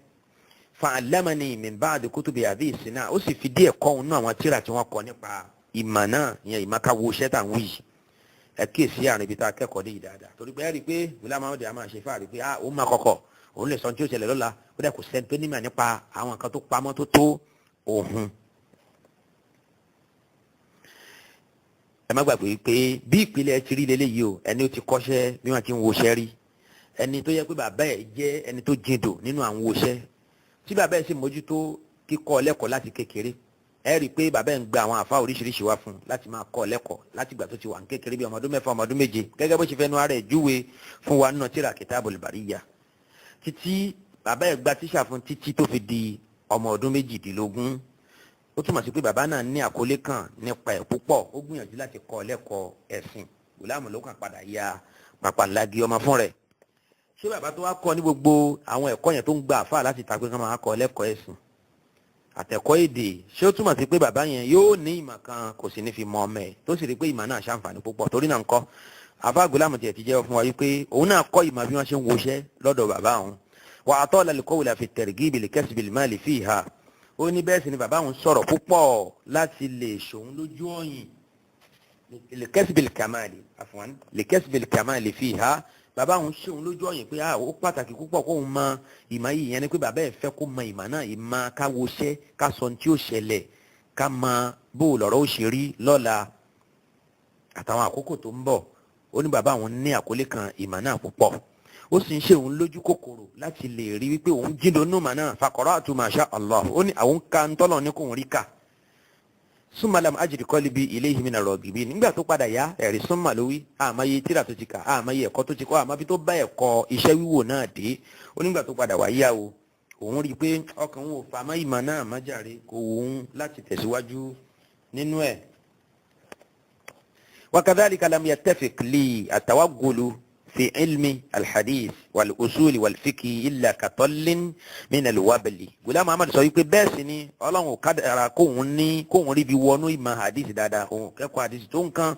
Fa'allamani min ba'di kutubi hadhihi sina. Ó sì fi díẹ̀ kọ́ òun náà àwọn tíra tí wọ́n kọ nípa ìmọ̀ náà, ìyẹn ìmọ̀ káwòṣe tá à ń wí yìí. Ẹ kíyèsí àrùn ibi tá a kẹ́kọ̀ọ́ dé yìí dáadáa, torí pé ẹ rí i pé Ghulam Ahmad a máa ṣe fáàrí pé ó máa kọ̀kọ̀, òun lè sọ tí ó ṣẹlẹ̀ lọ́la, ó dẹ̀ kò sẹ́ni tó nímọ̀ nípa àwọn nǹkan tó pamọ́ tó tó òun. Ẹ má gbàgbé pé bí ìpìlẹ̀ ti rí leléyìí o, ẹni ó ti kọ́ṣẹ́ bí wọ́n ti ń woṣẹ́ rí, ẹni tó yẹ pé bàbá ẹ̀ jẹ́ ẹni tó jìndò nínú àwọn woṣẹ́, tí bàbá ẹ̀ sì mójútó kíkọ́ lẹ́kọ̀ọ́ láti kékeré. Ẹ rí i pé bàbá ẹ̀ ń gba àwọn àfa oríṣiríṣi wá fún un láti máa kọ́ lẹ́kọ̀ọ́ láti ìgbà tó ti wà ní kékeré bíi ọmọ ọdún 6, ọmọ ọdún 7, gẹ́gẹ́ bó ṣe fẹ́nu ara ẹ̀ júwe fún wa nínú tírà Kitabul Bariyya. Títí bàbá ẹ̀ gba tíṣà fún títí tó fi di ọmọ ọdún 18. Ó túmọ̀ sí pé bàbá náà ní àkọlé kan nípa ẹ̀ púpọ̀, ó gbìyànjú láti kọ́ lẹ́kọ̀ọ́ ẹ̀sìn. Ghulam ló kàn padà ya pàpàǹlagi ọmọ fún rẹ̀. Ṣé bàbá tó wá kọ́ ní gbogbo àwọn ẹ̀kọ́ yẹn tó ń gba àfa láti ta pé kán máa kọ́ lẹ́kọ̀ọ́ ẹ̀sìn àtẹ̀kọ́ èdè, ṣé ó túmọ̀ sí pé bàbá yẹn yóò ní ìmọ̀ kan kò sì ní fi mọ ọmọ ẹ̀, tó sì rí pé ìmọ̀ náà ṣàǹfààní púpọ̀? Torí náà ńkọ́, àfa Ghulam tiẹ̀ ti jẹ́wọ́ fún wa wípé òun náà kọ́ ìmọ̀ bí wọ́n ṣe ń woṣẹ́ lọ́dọ̀ bàbá òun. Wà á tọ́lá lè kọ́wé fi targhib li kasbil mali fiha. Ó ní bẹ́ẹ̀ sì ni bàbá òun sọ̀rọ̀ púpọ̀ láti lè ṣòun lójú ọ̀yìn li kasbil kamali, afwan, li kasbil kamali fiha. Bàbá òun ṣe òun lójú ọ̀yìn pé ó pàtàkì púpọ̀ kóun mọ ìmọ̀ yìí. Yẹn ni pé bàbá ẹ̀ fẹ́ kó mọ ìmọ̀ náà, ìmọ̀ ká woṣẹ́, ká sọ ní tí ó ṣẹlẹ̀, ká mọ bó lọ̀rọ̀ ó ṣe rí lọ́la àtàwọn àkókò tó ń bọ̀. Ó ní bàbá òun ní àkọlé kan ìmọ̀ náà púpọ̀, ó sì ń ṣe òun lójú kòkòrò láti lè rí wípé òun jíndó nù mà náà. Faqara'tu ma sha Allah. Ó ní àwọn ká ń tọ́lọ̀ ní kóun rí kà. Súnmọ́ lam ajid qalbi ilayhi mina ragibin. Nígbà tó padà yá, ẹ̀rí súnmọ́ ló wí, àmọ́yé tíra tó ti kà, àmọ́yé ẹ̀kọ́ tó ti kọ́, àmọ́ bí tó bá ẹ̀kọ́ iṣẹ́ wíwò náà dé. Ó nígbà tó padà wá yá o, òun rí i pé ọkàn òun ò fà mọ́ ìmọ̀ náà má jàre, kò òun láti tẹ̀síwájú nínú ẹ̀. Wa kadhalika lam yattafiq li at-tawaggulu fi ilmi al-hadith wal-usuli wal-fiqhi illa katallin min al-wabli. Ghulam Ahmad sọ wípé bẹ́ẹ̀ sì ni Ọlọ́run ò kádàrá kóun ní kóun rí bí wọnú ìmọ̀ hadith dáadáa, òun kẹ́kọ̀ọ́ hadith tó nǹkan,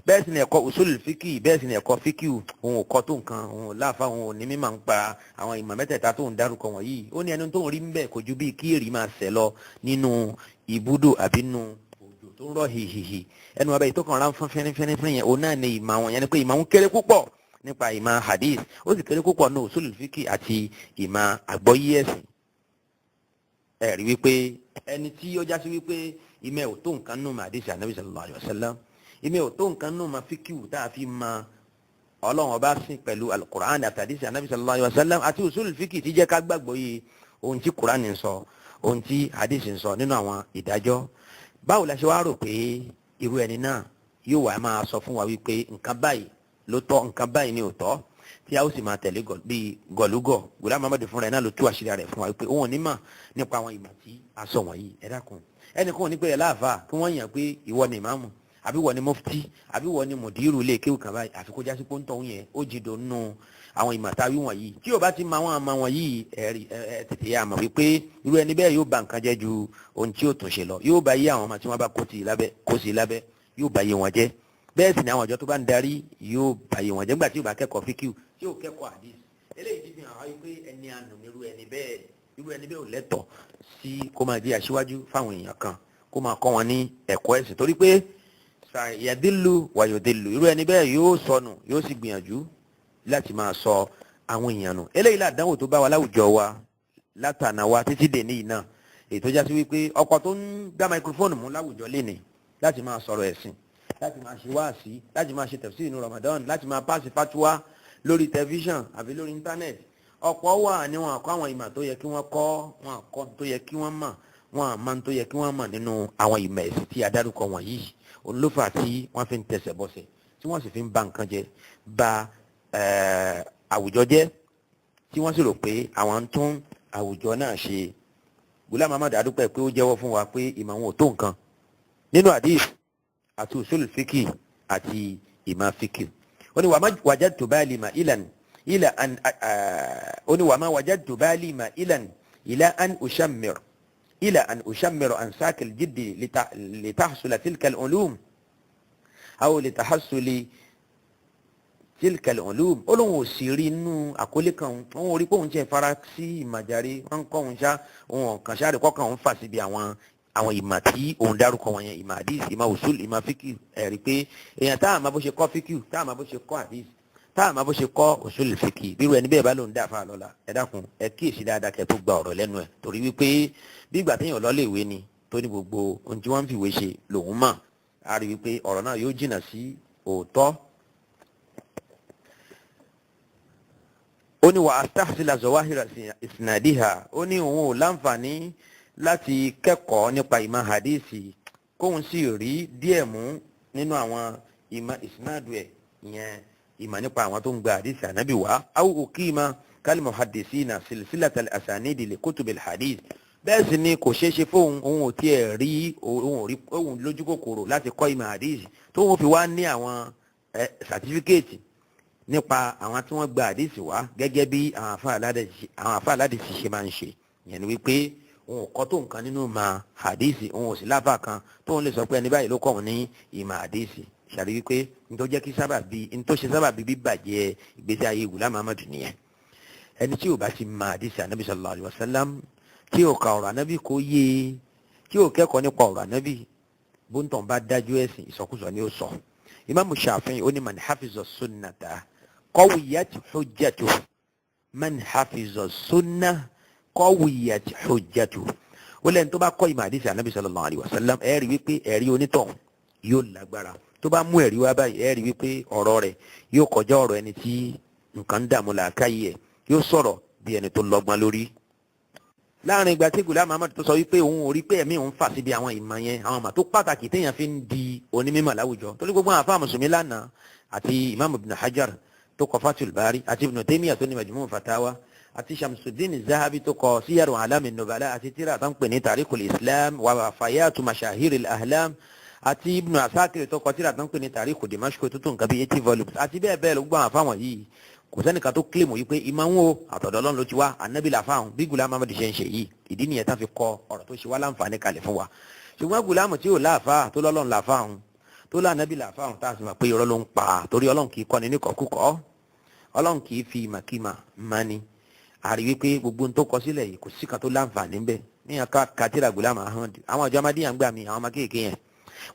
bẹ́ẹ̀ sì ni ẹ̀kọ́ usul fiqhi, bẹ́ẹ̀ sì ni ẹ̀kọ́ fiqhi, òun ò kọ́ tó nǹkan, òun ò láfa, òun ò ní mímọ̀ ń pa àwọn ìmọ̀ mẹ́tẹ̀ẹ̀ta tó ń dárúkọ wọ̀nyí. Ó ní ẹni tó ń rí ń bẹ̀ kò ju bíi kí èrì máa sẹ̀ lọ nínú ibùdó àbí nínú òjò tó ń rọ̀ hìhìhì. Ẹnu abẹ́ ìtọ́kàn rán fún fẹ́rẹ́fẹ́rẹ́ yẹn, òun náà ni ìmọ̀ àwọn yẹn, ni pé ìmọ̀ ń kéré púpọ̀ nípa ìmọ̀ hadith, ó sì kéré púpọ̀ ní usul fiqh àti ìmọ̀ àgbọ́yé ẹ̀sìn. Ẹ rí wípé ẹni tí ó já sí wípé ìmọ̀ ò tó nǹkan nù mà hadith Ànábì sallallahu alaihi wasallam, ìmọ̀ ò tó nǹkan nù mà fíkìwù tá a fi mọ Ọlọ́run ọba sìn pẹ̀lú alukur'an àti hadith Ànábì sallallahu alaihi wasallam àti usul fiqh tí jẹ́ ká gbàgbọ́ yìí ohun tí kur'an ń sọ, ohun tí hadith ń sọ nínú àwọn ìdájọ́. Báwo la ṣe wá rò pé irú ẹni náà yóò wá máa sọ fún wa wípé nǹkan báyìí ló tọ́, nǹkan báyìí ni ò tọ́, tí a ó sì máa tẹ̀lé bíi gọ̀lúgọ̀? Ghulam Ahmad fúnra ẹ̀ náà ló tú àṣírí rẹ̀ fún wa wípé òun ò ní mọ̀ nípa àwọn ìmọ̀ tí a sọ wọ̀nyí. Ẹ dákun, ẹnì kan ò ní pé ẹ láàfáà kí wọ́n yàn pé ìwọ ni ìmáàmù àbí ìwọ ni mufti àbí ìwọ ni mùdírù ilé kéwù kan báyìí, àfi kó jásí pé ń tọ̀hún yẹn ó jìdò nínú àwọn ìmọ̀ tá a wí wọ̀nyí. Tí o bá ti mọ àwọn àmọ́ wọ̀nyí, ẹ̀rí ẹ tètè yà mọ̀ wípé irú ẹni bẹ́ẹ̀ yóò ba nǹkan jẹ́ ju ohun tí yóò tún ṣe lọ, yóò bá yé àwọn ọmọ tí wọ́n bá kó sí lábẹ́, yóò bá yé wọn jẹ́. Bẹ́ẹ̀ sì ni àwọn àjọ tó bá ń darí yóò bá yé wọn jẹ́ nígbà tí yóò bá kẹ́kọ̀ọ́ fíkìú, tí yóò kẹ́kọ̀ọ́ hadith. Eléyìí ti fi hàn wáyé pé ẹni àná irú ẹni bẹ́ẹ̀, irú ẹni bẹ́ẹ̀ ò lẹ́tọ̀ọ́ sí kó máa di aṣíwájú fáwọn èèyàn kan, kó máa kọ́ wọn ní ẹ̀kọ́ ẹ̀sìn, torí pé yàdílù wàyòdìlù, irú ẹni bẹ́ẹ̀ yóò sọnù, yóò sì gbìyànjú láti máa sọ àwọn èèyàn nù. Eléyìí làdánwò tó bá wa láwùjọ wa látànà wa títí dè ní iná, èyí tó já sí wípé ọ̀pọ̀ tó ń gbá máikrófóònù mú láwùjọ lénìí láti máa sọ̀rọ̀ ẹ̀sìn, láti máa ṣe wáàsí, láti máa ṣe tafsir inú Ramadan, láti máa pàṣẹ fatuwa lórí tẹlifíṣàn àbí lórí íńtánẹ́ẹ̀tì, ọ̀pọ̀ wà ní wọn kọ́ àwọn ìmọ̀ tó yẹ kí wọ́n kọ́, wọn kọ́ tó yẹ kí wọ́n mọ̀, wọn àmọ́ tó yẹ kí wọ́n mọ̀ nínú àwọn ìmọ̀ ẹ̀sìn tí a dárúkọ wọ̀nyí. Òun ló fà tí wọ́n fi ń tẹsẹ̀ bọ́sẹ̀, tí wọ́n sì fi ń ba nǹkan jẹ́, ba àwùjọ jẹ́, tí wọ́n sì rò pé àwọn ń tún àwùjọ náà ṣe. Ghulam Ahmad adúpẹ́ pé ó jẹ́wọ́ fún wa pé ìmọ̀ wọn ò tó nǹkan nínú hadith àti usul fíkì àti ìmọ̀ fíkì. Ó ní wàá má wajadtu bali ma ilan ila an, ó ní wàá má wajadtu bali ma ilan ila an ushammir ila an ushammir an sakil jiddi litahsula tilka al-ulum aw litahasuli tilka al-ulum. Ó lóun ò sì rí inú àkọlé kan, òun ò rí pé òun jẹ́ fara sí ìmàjáre wọn ń kọ́ òun ṣá, òun ọ̀kan ṣáà rí kọ́kàn òun fà síbi àwọn ìmọ̀ tí òun dárúkọ wọn yẹn, ìmọ̀ hadith, ìmọ̀ usul, ìmọ̀ fíkì. Ẹ̀rí pé èèyàn tá àmọ́ bó ṣe kọ́ fíkì, tá àmọ́ bó ṣe kọ́ hadith, tá àmọ́ bó ṣe kọ́ usul fíkì, bírú ẹni bẹ́ẹ̀ bá lòun dà fáà lọ́la, ẹ dákun ẹ kíyèsí dáadáa kẹ́ tó gba ọ̀rọ̀ lẹ́nu ẹ̀, torí wípé bí ìgbà téèyàn lọ́lé ìwé ni tó ní gbogbo ohun tí wọ́n ń fìwé ṣe lòun mọ̀, á rí wípé ọ̀rọ̀ náà yóò jìnnà sí òótọ́. Ó ní wà astahsila zawahira isnadiha. Ó ní òun ò láǹfààní láti kẹ́kọ̀ọ́ nípa ìmọ̀ hadisi kóun sì rí díẹ̀ mú nínú àwọn ìmọ̀ isnadu ẹ̀, ìyẹn ìmọ̀ nípa àwọn tó ń gba hadisi ànábì wá. Aw uqima kal muhaddisina silsilatal asanidi li kutubil hadith. Bẹ́ẹ̀ sì ni kò ṣeé ṣe fóun, òun ò tiẹ̀ rí, òun ò rí òun lójú kòkòrò láti kọ́ ìmọ̀ hadisi tóun fi wá ní àwọn sàtífíkẹ́ẹ̀tì nípa àwọn tí wọ́n gba hadisi wá gẹ́gẹ́ bí àwọn àfáà aládìsí ṣe máa ń ṣe. Ìyẹn ni wípé òun kọ́ tó nǹkan nínú ìmọ̀ hadisi, òun ò sí láfà kan tóun lè sọ pé ẹni báyìí ló kọ́ òun ní ìmọ̀ hadisi. Ṣàrí wípé nítorí jẹ́ kí sábàbí nítorí ṣe sábàbí bíbàjẹ́ ìgbésí ayé Ghulam Ahmad nìyẹn. Ẹni tí ò bá ti mọ hadisi anabi sallallahu alayhi wa sallam, tí ò ka ọ̀rọ̀ anabi kó yé e, tí ò kẹ́kọ̀ọ́ nípa ọ̀rọ̀ anabi, bóńtàn bá dájú ẹ̀sìn ìsọkúsọ ni ó sọ. Imamu Shafi'i ó ní man hafiza sunnata qawiyat hujjatuhu, man hafiza sunnah qawiyat hujjatuhu. Ó lẹ́ni tó bá kọ́ ìmọ̀ àdìsí anabi sallallahu alayhi wa sallam, ẹ rí wípé ẹ̀rí onítọ̀hún yóò lágbára. Tó bá mú ẹ̀rí wá báyìí, ẹ rí wípé ọ̀rọ̀ rẹ̀ yóò kọjá ọ̀rọ̀ ẹni tí nǹkan ń dààmú làákàyè ẹ̀, yóò sọ̀rọ̀ bí ẹni tó lọ́gbọ́n lórí. Láàrin ìgbà tí Ghulam Ahmad tó sọ wípé òun ò rí pé ẹ̀mí òun fà síbi àwọn ìmọ̀ yẹn, àwọn ìmọ̀ tó pàtàkì téèyàn fi ń di onímọ̀ láwùjọ, torí gbogbo àwọn àfáà mùsùlùmí lánàá àti Imam Ibn Hajar tó kọ Fathul Bari, àti Ibn Taymiyyah tó ní Majmu' Fatawa, àti Shamsuddin Zahabi tó kọ Siyaru A'lami Nubala, àti tírà tó ń pè ní Tarikhul Islam wa Wafayatu Mashahiril Ahlam, àti Ibn Asakir tó kọ tírà tó ń pè ní Tarikhu Dimashq tó tó nǹkan bí 80 volumes, àti bẹ́ẹ̀ bẹ́ẹ̀ lọ. Gbogbo àwọn àfáà wọ̀nyí kò sẹ́nìkan tó kílèmù yìí pé ìmọ̀ ń wo àtọ̀dọ̀ Ọlọ́run ló ti wá, ànábì làfáàhùn bí Ghulam Ahmad ṣe ń ṣe yìí. Ìdí nìyẹn tán fi kọ ọ̀rọ̀ tó ṣe wá láǹfààní kalẹ̀ fún wa. Ṣùgbọ́n Ghulam tí ò láàfáà tó lọ́lọ́run làfáàhùn tó lànàbì làfáàhùn, tá a sì mọ̀ pé irọ́ ló ń pa, torí Ọlọ́run kì í kọ́ni níkọ̀ọ́kúkọ́, Ọlọ́run kì í fi ìmàkímà mani. Àrí wípé gbogbo ohun tó kọ sílẹ̀ yìí kò sí kan tó láǹfààní ń bẹ. Níyàn ká katira Ghulam Ahmad, àwọn àjọ amadíyàn gbà mí, àwọn ọmọ kéèké yẹn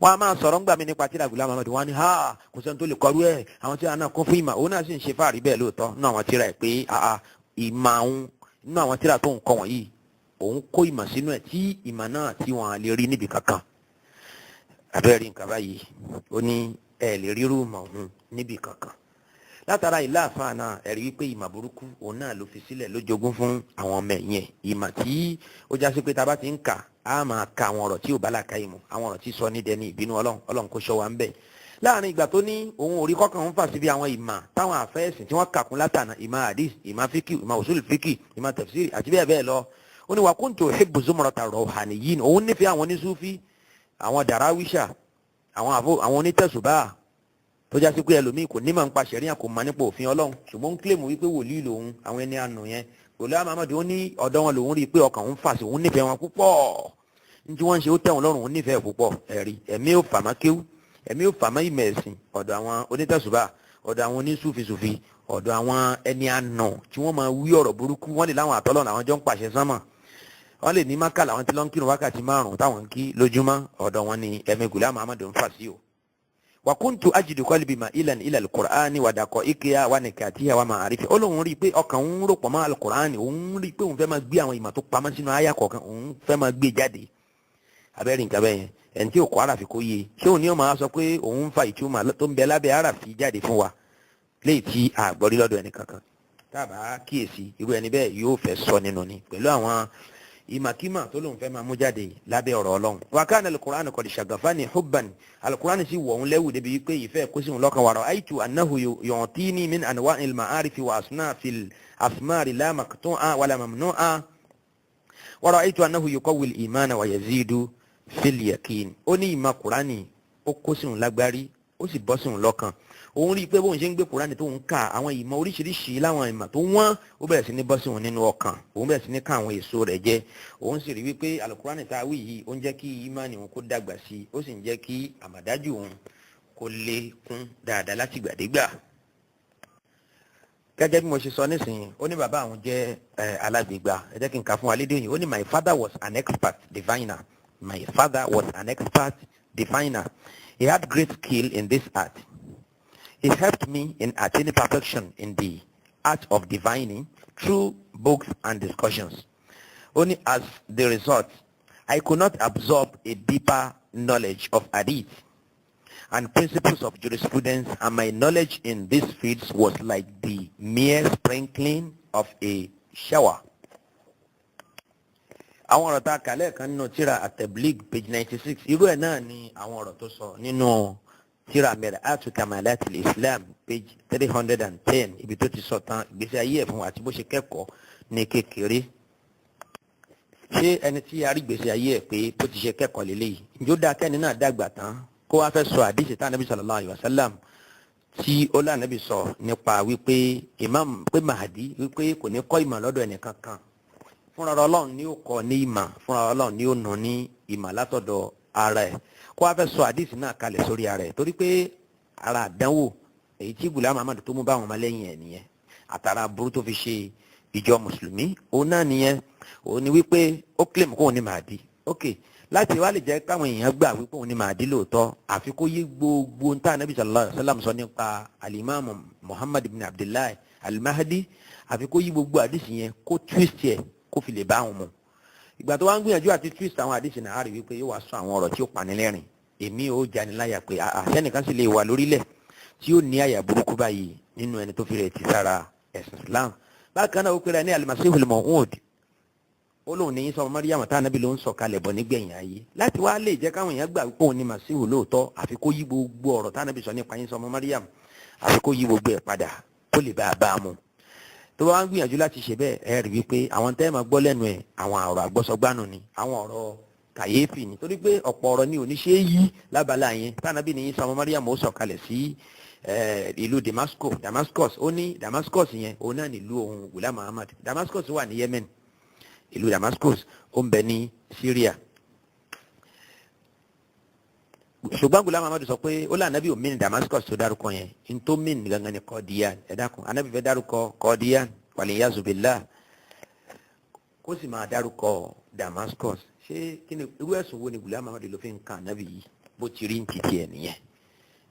wọn a máa sọ̀rọ̀ ńgbà mí nípa tírà Ghulam Ahmad, wọn ni ha kò sẹ́ni tó lè kọrú ẹ̀, àwọn tíra náà kún fún ìmọ̀. Òun náà sì ń ṣe fáàrí bẹ́ẹ̀ lóòótọ́ nínú àwọn tíra ẹ̀ pé àà ìmọ̀ àwọn nínú àwọn tíra tó ń kọ wọ̀nyí, òun kó ìmọ̀ sínú ẹ̀ tí ìmọ̀ náà tí wọ́n lè rí níbi kankan. Abẹ́rẹ́ nǹkan báyìí, ó ní ẹ̀ lè rírú ìmọ̀ òun níbi kankan. Látara ìlà àfáà náà, ẹ̀rí wípé ìmọ̀ burúkú òun náà ló fi sílẹ̀ ló jogún fún àwọn ọmọ ẹ̀yìn ẹ̀. Ìmọ̀ tí ó já sí pé tá a bá ti ń kà á máa ka àwọn ọ̀rọ̀ tí ò bá làákàyè mu, àwọn ọ̀rọ̀ tí sọ ní dẹni ìbínú Ọlọ́run, Ọlọ́run kò ṣọ́ wa ń bẹ̀. Láàrin ìgbà tó ní òun ò rí kọ́kàn òun fà síbi àwọn ìmọ̀ táwọn àfẹ́sìn tí wọ́n kà kún látànà, ìmọ̀ hadith, ìmọ̀ fíkì, ìmọ̀ usul fíkì, ìmọ̀ tafsiri àti bẹ́ẹ̀ bẹ́ẹ̀ lọ. Ó ní wa kuntu uhibbu zumrata ruhaniyin, òun nífẹ̀ẹ́ àwọn onísúfí, àwọn dàráwíṣà, àwọn onítẹ̀sùbá, tó já sí pé ẹlòmíì kò nímọ̀ nípa ṣẹ̀ríà, kò mọ̀ nípa òfin Ọlọ́run, ṣùgbọ́n ń kílèmù wípé wòlíì lòun, àwọn ẹni àánú yẹn. Ghulam Ahmad ó ní ọ̀dọ̀ wọn lòun rí i pé ọkàn òun fà sí, òun nífẹ̀ẹ́ wọn púpọ̀, ní tí wọ́n ń ṣe ó tẹ̀wọ̀n lọ́rùn, òun nífẹ̀ẹ́ púpọ̀. Ẹ̀rí ẹ̀mí ò fàmọ́ kéwú, ẹ̀mí ò fàmọ́ ìmọ̀ ẹ̀sìn, ọ̀dọ̀ àwọn onítẹ̀sùbà, ọ̀dọ̀ àwọn onísúfisùfi, ọ̀dọ̀ àwọn ẹni àánú tí wọ́n máa wí ọ̀rọ̀ burúkú. Wọ́n lè láwọn àtọ́lọ́ làwọn jọ ń pàṣẹ sánmà, wọ́n lè ní Mákà làwọn tí lọ́n kírun wákàtí 5 táwọn ń kí lójúmọ́, ọ̀dọ̀ wọn ni ẹ̀mí Ghulam Ahmad ń fà sí o. Wa kuntu ajidu qalbi ma'ilan ila al-Qur'ani wa daqa'iqiha wa nikatiha wa ma'arifi. Ó lóun rí i pé ọkàn òun rò pọ̀ mọ́ al-Qur'ani, òun rí i pé òun fẹ́ máa gbé àwọn ìmọ̀ tó pamọ́ sínú àyà kọ̀ọ̀kan, òun fẹ́ máa gbé jáde. Abẹ́rẹ́ nǹkan bẹ́ẹ̀ yẹn, ẹni tí ò kọ́ àràfi kó yé, ṣé òun ní ó máa sọ pé òun ń fa ìtumọ̀ tó ń bẹ lábẹ́ àràfi jáde fún wa léyìí tí a gbọ́ rí lọ́dọ̀ ẹnì kankan? Tá a bá kíyèsí, irú ẹni bẹ́ẹ̀ yóò fẹ́ sọ nínú ni pẹ̀lú àwọn ìmàkímà tó lóun fẹ́ máa mú jáde lábẹ́ ọ̀rọ̀ Ọlọ́run. Wa kana al-Qur'anu qad shaghafani hubban, al-Qur'an sì wọ̀ òun lẹ́wù débi wípé ìfẹ́ kó sí òun lọ́kàn. Wa ra'aytu annahu yu'tini min anwa'il ma'arifi wa asnafil asmari la maqtu'a wala mamnu'a wa ra'aytu annahu yuqawwi al-imana wa yazidu fil yaqin. Ó ní ìmọ̀ Kùránì ó kó sí òun lágbárí, ó sì bọ́ sí òun lọ́kàn. Òun rí i pé bóun ṣe ń gbé Kùránì tó ń ka àwọn ìmọ̀ oríṣiríṣi láwọn ìmọ̀ tó wọ́n, ó bẹ̀rẹ̀ sí ní bọ́ sí òun nínú ọkàn, òun bẹ̀rẹ̀ sí ní ká àwọn èso rẹ̀ jẹ. Òun sì rí wípé Alukurani tá a wí yìí, ó ń jẹ́ kí ìmánì òun kó dàgbà sí i, ó sì ń jẹ́ kí àmàdájú òun kó lékún dáadáa láti gbàdégbà. Gẹ́gẹ́ bí mo ṣe sọ nísìnyí, ó ní bàbá àwọn jẹ́ alágbègbà. Ẹ jẹ́ kí n kà fún wa lédè òyìnbó. Ó ní, "My father was an expert diviner. My father was an expert diviner. He had great skill in this art. He helped me in attaining perfection in the art of divining through books and discussions. Only as the result, I could not absorb a deeper knowledge of hadith and principles of jurisprudence, and my knowledge in these fields was like the mere sprinkling of a shower." Àwọn ọ̀rọ̀ tá a kà lẹ́ẹ̀kan nínú tíra At-Tabligh, page 96, irú ẹ̀ náà ni àwọn ọ̀rọ̀ tó sọ nínú tíra Mir'atu Kamalatil Islam, page 310, ibi tó ti sọ tán ìgbésí ayé ẹ̀ fún wa àti bó ṣe kẹ́kọ̀ọ́ ní kékeré. Ṣé ẹni tí a rí ìgbésí ayé ẹ̀ pé bó ti ṣe kẹ́kọ̀ọ́ lélẹ́yìí, ǹjọ́ dáa kẹ́ni náà dàgbà tán kó wá fẹ́ sọ àdìsí tá ànábì sallallahu alaihi wasallam tí ó lànàbì sọ nípa wípé imam pé Mahadi wípé kò ní kọ́ ìmọ̀ lọ́dọ̀ ẹnìkan kan, fúnra Ọlọ́run ní ó kọ́ ní ìmọ̀, fúnra Ọlọ́run ní ó nù ní ìmọ̀ látọ̀dọ̀ ara ẹ̀, kó wá fẹ́ sọ àdìsí náà kalẹ̀ sórí ara ẹ̀? Torí pé ara àdánwò èyí tí Ghulam Ahmad tó mú báwọn ọmọlẹ́yìn ẹ̀ nìyẹn, àtàrà burú tó fi ṣe ìjọ mùsùlùmí òun náà nìyẹn. Òun ni wípé ó claim kóun ní Mahdi. Ok, láti wá lè jẹ́ káwọn èèyàn gbà wípé òun ní Mahdi lóòótọ́, àfi kó yí gbogbo ntá anabi sallallahu alayhi wa sallam sọ nípa alimami Muhammad ibn Abdullahi al-Mahdi, àfi kó yí gbogbo àdìsí yẹn, kó twist yẹ, kó fi lè bá àwọn mu. Ìgbà tó wá ń gbìyànjú àti twist àwọn àdìsí náà, á rí wípé yóò wá sọ àwọn ọ̀rọ̀ tí ó panilẹ́rìn, èmi ò janiláyà pé àṣẹnìkan sì lè wà lórílẹ̀ tí ó ní àyà burúkú báyìí nínú ẹni tó fi rẹ̀ ti sára ẹ̀sìn Islam. Bákan náà, ó pera ní al-Masihul Maw'ud. Ó lóun ní sọ Mariam tá ànábì ló ń sọ kalẹ̀ bọ̀ nígbẹ̀yìn ayé. Láti wá lè jẹ́ káwọn èèyàn gbà pé òun ní Masihu lóòótọ́, àfi kó yí gbogbo ọ̀rọ̀ tá ànábì sọ nípa yín sọmọ Mariam, àfi kó yí gbogbo ẹ̀ padà kó lè bá a bá a mu. Tó bá wá ń gbìyànjú láti ṣe bẹ́ẹ̀, ẹ rí wípé àwọn tẹ́ ẹ máa gbọ́ lẹ́nu ẹ̀, àwọn ọ̀rọ̀ àgbọ́sọgbánu ni, àwọn ọ̀rọ̀ kàyéfì ni, torí pé ọ̀pọ̀ ọ̀rọ̀ ni ò ní ṣe é yí lábala yẹn. Tánàbí ní sọmọ Mariam ó sọ̀kalẹ̀ sí ìlú Damascus. Damascus, ó ní Damascus yẹn, òun náà nílùú òun Ghulam Ahmad. Damascus wà ní Yemen. Ìlú Damascus ó ń bẹ ní Syria, ṣùgbọ́n Ghulam Ahmad sọ pé ó lé anabi ò mean Damascus tó dárúkọ yẹn, n tó mean gangan ni Qadian. Ẹ dákun, anabi fẹ́ dárúkọ Qadian, waliyazu billah, kó sì máa dárúkọ Damascus? Ṣé kí ni irú ẹ̀sùn wo ni Ghulam Ahmad ló fi ń kan anabi yìí? Bó ti rí ní titi ẹ̀ nìyẹn,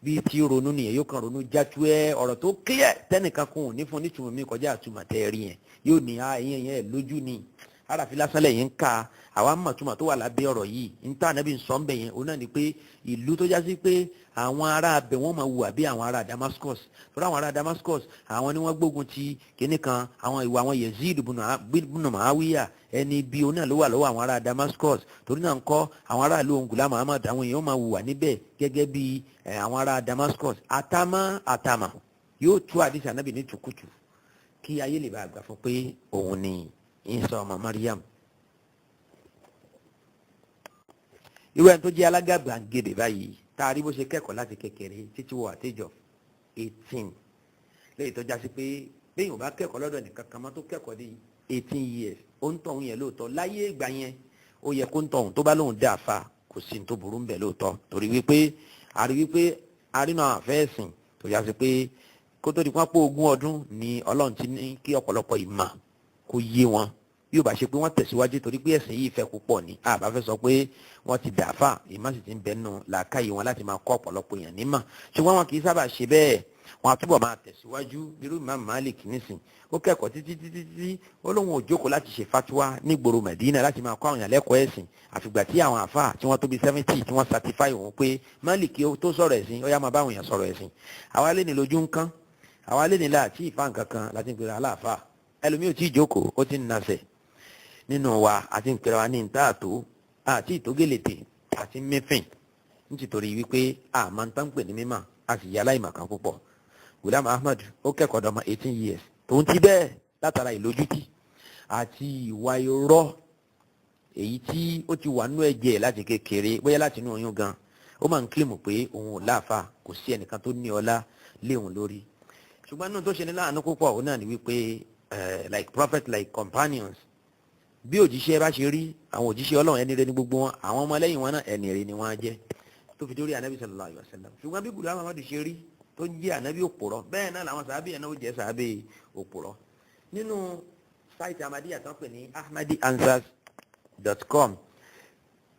bí tí ronú nìyẹn, yóò kàn ronú játú ẹ ọ̀rọ̀ tó clear tẹ́nìkan kún òní fún nítumọ̀ mi kọjá àtúmọ̀ tẹ́ rí yẹn, yóò ní a ìyẹn yẹn lójú ni aráàfin lásán lẹ́yìn ń ka. Àwa mọ̀túmọ̀ tó wà lábẹ́ ọ̀rọ̀ yìí, níta ànábì ń sọ ń bẹ̀ yẹn, òun náà ni pé ìlú tó já sí pé àwọn ará abẹ wọn máa hùwà bí àwọn ará Damascus, torí àwọn ará Damascus, àwọn ni wọ́n gbógun ti kinní kan, àwọn ìwà àwọn Yazid bunu Muawiya, ẹni bí òun náà ló wà lọ́wọ́ àwọn ará Damascus. Torí náà ń kọ́ àwọn ará ìlú òun Ghulam Ahmad, àwọn èèyàn máa hùwà níbẹ̀ gẹ́gẹ́ bí àwọn ará Damascus. Àtàmà àtàmà yóò tú àdìsí ànábì ní tùkùtù kí ayé lè bá àgbà fún pé òun ni Isa ọmọ Mariam. Irú ẹni tó jẹ́ alágàbàgebè báyìí, tá a rí bó ṣe kẹ́kọ̀ọ́ láti kékeré títí wọ àtẹ́jọ́ 18, lẹ́yìn tó já sí pé bẹ́ẹ̀ yóò bá kẹ́kọ̀ọ́ lọ́dọ̀ nìkan kan mọ́, tó kẹ́kọ̀ọ́ dé 18 years, ó ń tọ̀hún yẹn lóòótọ́. Láyé ìgbà yẹn, ó yẹ kó ń tọ̀hún tó bá lóun dá àfa, kò sí ní tó burú ń bẹ̀ lóòótọ́, torí wípé a rí wípé arínà àfẹ́sìn tó já sí pé kó tó di pápó 20 ọdún ni Ọlọ́run ti ní kí ọ̀pọ̀lọpọ̀ ìmọ̀ kó yé wọn. Bí ó bá ṣe pé wọ́n tẹ̀síwájú, torí pé ẹ̀sìn yìí fẹ́ púpọ̀ ni, àbá fẹ́ sọ pé wọ́n ti dàáfà, ìmọ̀ sì ti ń bẹnu làákàyè wọn láti máa kọ́ ọ̀pọ̀lọpọ̀ èèyàn nímọ̀, ṣùgbọ́n wọn kì í sábà ṣe bẹ́ẹ̀. Wọn á túbọ̀ máa tẹ̀síwájú. Irú Imam Malik nísìn, ó kẹ́kọ̀ọ́ títí títí títí, ó lóun ò jókòó láti ṣe fatuwa nígboro Medina láti máa kọ́ àwọn èèyàn lẹ́kọ̀ọ́ ẹ̀sìn, àfìgbà tí àwọn àfáà tí wọ́n tó bí 70 tí wọ́n certify òun pé Malik tó sọ̀rọ̀ ẹ̀sìn, ó yá, máa bá àwọn èèyàn sọ̀rọ̀ ẹ̀sìn. Àwa lé ní lójú ń kán, àwa lé ní láti ìfá nǹkan kan láti ń pera aláàfáà. Ẹlòmíì ò tí ì jókòó, ó ti ń nasẹ̀ nínú wa, àti ń pera wa ní ìta àtó àti ìtógélètè àti mẹ́fìn, nítorí wípé àmọ́ ń tán pè ní mímọ̀, a sì yà aláìmọ̀ kan púpọ̀. Ghulam Ahmad ó kẹ́kọ̀ọ́ dọ́mọ 18 years, tòun ti bẹ́ẹ̀, látara ìlójútì àti ìwà irọ́ èyí tí ó ti wà nínú ẹ̀jẹ̀ láti kékeré, bóyá láti inú oyún gan, ó máa ń claim pé òun ò láàfà, kò sí ẹnìkan tó ní ọlá. léwu lórí. Ṣùgbọ́n nínú tó ṣe ní láàánú púpọ̀, òun náà ni wípé like prophet, like companions, bí òjíṣẹ́ bá ṣe rí, àwọn òjíṣẹ́ Ọlọ́run, ẹni rere ní gbogbo wọn. Àwọn ọmọlẹ́yìn wọn náà, ẹni rere ni wọ́n á jẹ́, tó fi dórí Anabi sallallahu alaihi wasallam. Ṣùgbọ́n bí Ghulam Ahmad ṣe rí, tó ń jẹ́ Anabi òpùrọ́, bẹ́ẹ̀ náà làwọn sàábì ẹ̀ náà ó jẹ́ sàábì òpùrọ́. Nínú site Ahmadiyya tó ń pè ní ahmadianswers.com,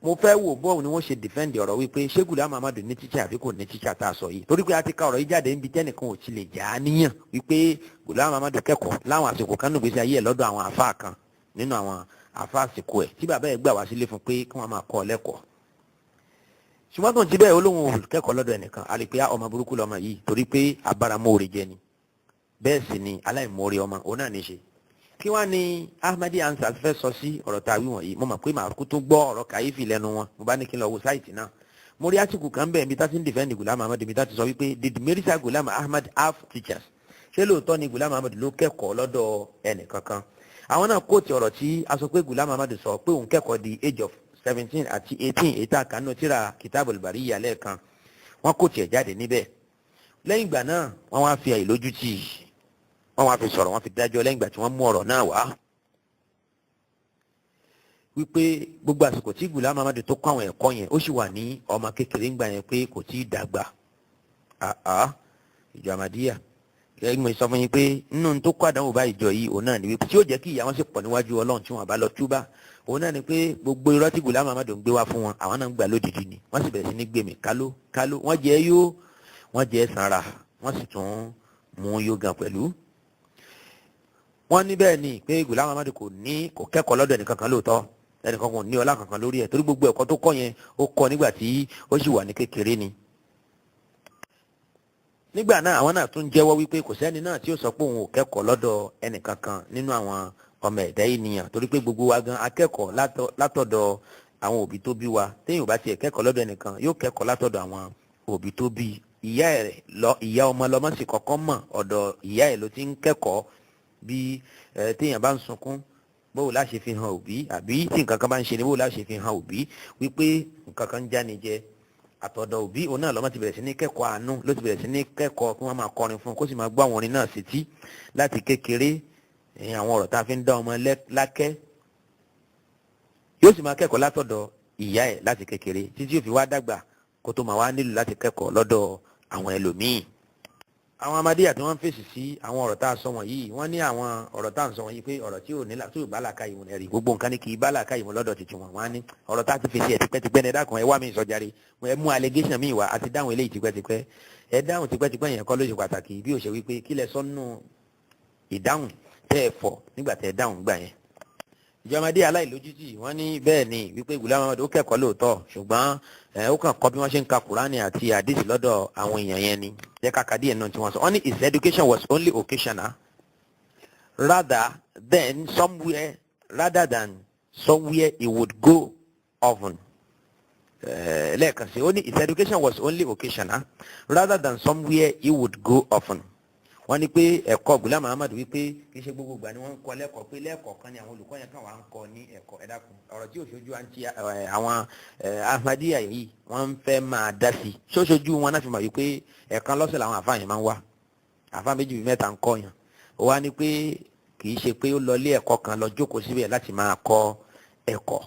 mo fẹ́ wò bọ́ọ̀ ni wọ́n ṣe defend ọ̀rọ̀ wípé ṣé Ghulam Ahmad ní teacher àbí kò ní teacher tá a sọ yìí, torí pé a ti ka ọ̀rọ̀ yìí jáde níbi tẹ́nìkan ò ti lè jà á níyàn wípé Ghulam Ahmad kẹ́kọ̀ọ́ láwọn àsìkò kan nù gbèsè ayé ẹ̀ lọ́dọ̀ àwọn àfáà kan nínú àwọn àfáà àsìkò ẹ̀ tí bàbá ẹ̀ gbà wá sílé fún pé kí wọ́n máa kọ́ ọ lẹ́kọ̀ọ́. Ṣùgbọ́n tó ń ti bẹ́ẹ̀, olóhùn ò kẹ́kọ̀ọ́ lọ́dọ̀ ẹnìkan. A lè pe ọmọ burúkú lọ́mọ yìí, torí pé abáramóore jẹ ni, bẹ́ẹ̀ sì ni aláìmoore ọmọ òun náà ní ṣe. Kí wá ní Ahmadi Answers fẹ́ sọ sí ọ̀rọ̀ tá a wí wọ̀nyí? Mo mọ̀ pé màá kú tó gbọ́ ọ̀rọ̀ kàyéfì lẹ́nu wọn. Mo bá ní kí n lọ wo site náà. Mo rí article kan bẹ́ẹ̀ níbi tá ti ń defend Ghulam Ahmad, níbi tá ti sọ wípé, "Did Mirza Ghulam Ahmad have teachers?" Ṣé lóòótọ́ ni Ghulam Ahmad ló kẹ́kọ̀ọ́ lọ́dọ̀ ẹnìkankan? Àwọn náà quote ọ̀rọ̀ tí a sọ pé Ghulam Ahmad sọ pé òun kẹ́kọ̀ọ́ di age of 17 àti 18, èyí tá a kà nínú tíra Kitabul Bariyya lẹ́ẹ̀kan. Wọ́n quote ẹ̀ jáde níbẹ̀. Lẹ́yìn ìgbà náà, wọ́n wá fi àìlójútì, wọ́n wá fi sọ̀rọ̀, wọ́n fi dájọ́ lẹ́yìn ìgbà tí wọ́n mú ọ̀rọ̀ náà wá wípé gbogbo àsìkò tí Ghulam Ahmad tó kọ́ àwọn ẹ̀kọ́ yẹn, ó sì wà ní ọmọ kékeré ńgbà yẹn, pé kò tí ì dàgbà. Àá, ìjọ Ahmadiyya, kẹ́hìn mo sọ fún yín pé nínú tó kọ́ àdánwò bá ìjọ yìí, òun náà ni wípé tí yóò jẹ́ kí ìyà wọn sì pọ̀ níwájú Ọlọ́run tí wọ́n bá lọ túbá, òun náà ni pé gbogbo irọ́ tí Ghulam Ahmad ń gbé wá fún wọn, àwọn náà ń gbà lódìdí ni. Wọ́n sì bẹ̀rẹ̀ sí ní gbèmí káló káló. Wọ́n jẹ́ yó, wọ́n jẹ́ sanra, wọ́n sì tún mú yó gan pẹ̀lú. Wọ́n ní bẹ́ẹ̀ ni pé Ghulam Ahmad kò ní kò kẹ́kọ̀ọ́ lọ́dọ̀ ẹnìkan kan lóòótọ́. Ẹnìkan kò ní ọlá kankan lórí ẹ̀, torí gbogbo ẹ̀kọ́ tó kọ́ yẹn, ó kọ́ nígbà tí ó sì wà ní kékeré ni. Nígbà náà, àwọn náà tún jẹ́wọ́ wípé kò sẹ́ni náà tí ó sọ pé òun ò kẹ́kọ̀ọ́ lọ́dọ̀ ẹnìkankan nínú àwọn ọmọ ẹ̀dá ènìyàn, torí pé gbogbo wa gan akẹ́kọ̀ọ́ látọ̀dọ̀ àwọn òbí tó bí wa. Téèyàn ò bá tiẹ̀ kẹ́kọ̀ọ́ lọ́dọ̀ ẹnìkan, yóò kẹ́kọ̀ọ́ látọ̀dọ̀ àwọn òbí tó bí. Ìyá ẹ̀ lọ, ìyá ọmọ lọmọ sì kọ́kọ́ mọ̀, ọ̀dọ̀ ìyá ẹ̀ ló ti ń kẹ́kọ̀ọ́. Bí téèyàn bá ń sunkún, báwo la ṣe fi hàn òbí? Àbí tí nǹkan kan bá ń ṣe ni, báwo la ṣe fi hàn òbí wípé nǹkan kan ń jáni jẹ? Àtọ̀dọ̀ òbí òun náà lọ́mọ ti bẹ̀rẹ̀ sí ní kẹ́kọ̀ọ́ àánú, ló ti bẹ̀rẹ̀ sí ní kẹ́kọ̀ọ́ kí wọ́n máa kọrin fún un, kó sì máa gbọ́ àwọn orin náà sétí láti kékeré, àwọn ọ̀rọ̀ tá a fi ń dá ọmọ lákẹ́. Yóò sì máa kẹ́kọ̀ọ́ látọ̀dọ̀ ìyá ẹ̀ láti kékeré títí yóò fi wá dàgbà, kó tó máa wá nílò láti kẹ́kọ̀ọ́ lọ́dọ̀ àwọn ẹlòmíì. Àwọn Ahmadiyya tí wọ́n ń fèsì sí àwọn ọ̀rọ̀ tá a sọ wọ̀nyí, wọ́n ní àwọn ọ̀rọ̀ tá a sọ wọ̀nyí pé ọ̀rọ̀ tí ò ní tí ò bá làákàyè mu. Ẹ̀rí gbogbo nǹkan ní kì í bá làákàyè mu lọ́dọ̀ títí wọn. Wọ́n á ní ọ̀rọ̀ tá a ti fèsì ẹ̀ tipẹ́tipẹ́ ní, ẹ̀dá kan, ẹ wá mi sọjáre, ẹ mú allegation mi wá, àti dáhùn eléyìí tipẹ́tipẹ́. Ẹ dáhùn tipẹ́tipẹ́ yẹn kọ́ ló ṣe pàtàkì, bí ó ṣe wípé kí lẹ sọ́nù ìdáhùn tẹ́ ẹ fọ̀ nígbà tẹ́ ẹ dáhùn gbà yẹn. Ìjọ Ahmadiyya aláìlójútì, wọ́n ní bẹ́ẹ̀ ni wípé Ghulam Ahmad ó kẹ́kọ̀ọ́ lóòótọ́, ṣùgbọ́n ó kàn kọ́ bí wọ́n ṣe ń ka Kùránì àti àdìsí lọ́dọ̀ àwọn èèyàn yẹn ni. Jẹ́ ká ka díẹ̀ náà tí wọ́n sọ. Wọ́n ní his education was only occasional rather than somewhere he would go often. Lẹ́ẹ̀kan sí, ó ní his education was only occasional rather than somewhere he would go often. Wọ́n ní pé ẹ̀kọ́ Ghulam Ahmad, wípé kì í ṣe gbogbo ìgbà ni wọ́n ń kọ́ lẹ́kọ̀ọ́, pé lẹ́ẹ̀kọ̀ọ̀kan ni àwọn olùkọ́ yẹn kàn wá ń kọ́ ní ẹ̀kọ́. Ẹ dákun, ọ̀rọ̀ tí òṣojú àǹtí àwọn Ahmadiyya yìí wọ́n ń fẹ́ máa dá sí, ṣóṣojú wọn náà fi mọ̀ wípé ẹ̀ẹ̀kan lọ́sẹ̀ làwọn àfáà yẹn máa ń wá, àfáà méjì bíi mẹ́ta ń kọ́ yẹn. Ó wá ní pé kì í ṣe pé ó lọ ilé ẹ̀kọ́ kan lọ jókòó síbẹ̀ láti máa kọ́ ẹ̀kọ́.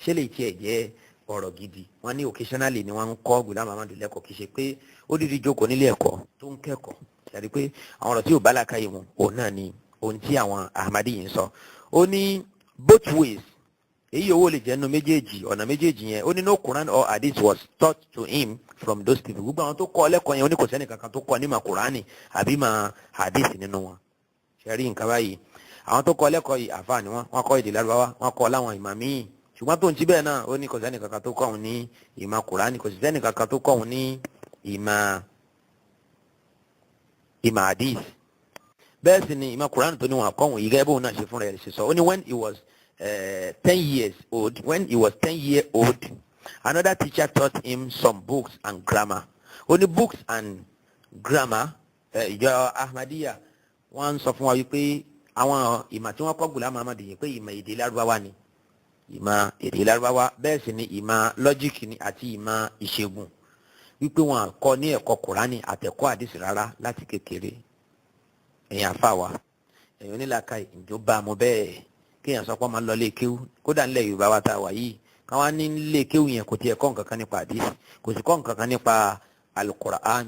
Ṣé lè tiẹ̀ jẹ́ ọ̀rọ̀ gidi? Wọ́n ní occasionally ni wọ́n ń kọ́ Ghulam Ahmad lẹ́kọ̀ọ́, kì í ṣe pé ó dídí jókòó nílé ẹ̀kọ́ tó ń kẹ́kọ̀ọ́. Ṣàrí pé àwọn ọ̀rọ̀ tí ò bá làákàyè mu, òun náà ni ohun tí àwọn Ahmadi yìí ń sọ. Ó ní both ways, èyí owó lè jẹ́ nínú méjèèjì, ọ̀nà méjèèjì yẹn. Ó ní no Quran or hadith was taught to him from those people. Gbogbo àwọn tó kọ́ lẹ́kọ̀ọ́ yẹn, ó ní kò sẹ́ni kankan tó kọ́ ní ma Qurani àbí ma hadith nínú wọn. Ṣe rí nǹkan báyìí? Àwọn tó kọ́ lẹ́kọ̀ọ́ yìí, àfáà ni wọ́n. Wọ́n kọ́ èdè Lárúbáwá, wọ́n kọ́ láwọn ìmọ̀ míì, ṣùgbọ́n tó ń ti bẹ́ẹ̀ náà, ó ní kò sẹ́ni kankan tó kọ́ òun ní ìmọ̀ Qurani, kò sì sẹ́ni kankan tó kọ́ òun ní ìmọ̀ hadith. Bẹ́ẹ̀ sì ni ìmọ̀ Qurani tó ní wọn kọ́ òun yìí, gẹ́gẹ́ bóun náà ṣe fúnra ẹ̀ ṣe sọ, ó ní when he was 10 year old, another teacher taught him some books and grammar. Ó ní books and grammar. Ìjọ Ahmadiyya, wọ́n ń sọ fún wa wípé àwọn ìmọ̀ tí wọ́n kọ́ Ghulam Ahmad yìí, pé ìmọ̀ èdè Lárúbáwá ni, ìmọ̀ èdè Lárúbáwá, bẹ́ẹ̀ sì ni ìmọ̀ logic ni àti ìmọ̀ ìṣègùn. Wípé wọn kọ́ ní ẹ̀kọ́ Kùránì àtẹ̀kọ́ àdìsí rárá láti kékeré. Ẹ̀yin àfa wa, ẹ̀yin onílàka, ìjọ bá a mọ bẹ́ẹ̀ kéèyàn sọ pé ọmọ ń lọ lé kéwú, kódà ńlẹ̀ Yorùbá wa tá a wà yìí, káwọn ní lé kéwú yẹn kò tiẹ̀ kọ́ nǹkan kan nípa àdìsí, kò sì kọ́ nǹkan kan nípa Alukur'an.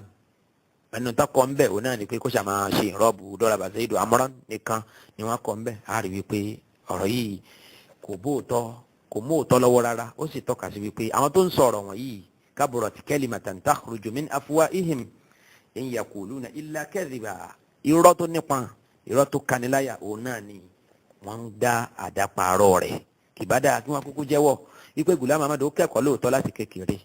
Ẹnu tó kọ́ ńbẹ̀ òun náà ni pé kó ṣàmà ṣe ìrọ́bù dọ́là bàtà ìdò amúrán nìkan ni wọ́n kọ́ ńbẹ̀. Á rí wípé ọ̀rọ̀ yìí kò bóòtọ́, kò mú òótọ́ lọ́wọ́ rárá. Ó sì tọ́ka sí wípé àwọn tó ń sọ̀rọ̀ wọ̀nyí, kaburat kalimatan takhruju min afwahihim in yaquluna illa kadhiba, irọ́ tó nípa, irọ́ tó kaniláyà, òun náà ni wọ́n ń dá àdáparọ́ rẹ̀. Kìbádà kí wọ́n kúkú jẹ́wọ́ wípé Ghulam Ahmad ó kẹ́kọ̀ọ́ lóòótọ́ láti kékeré,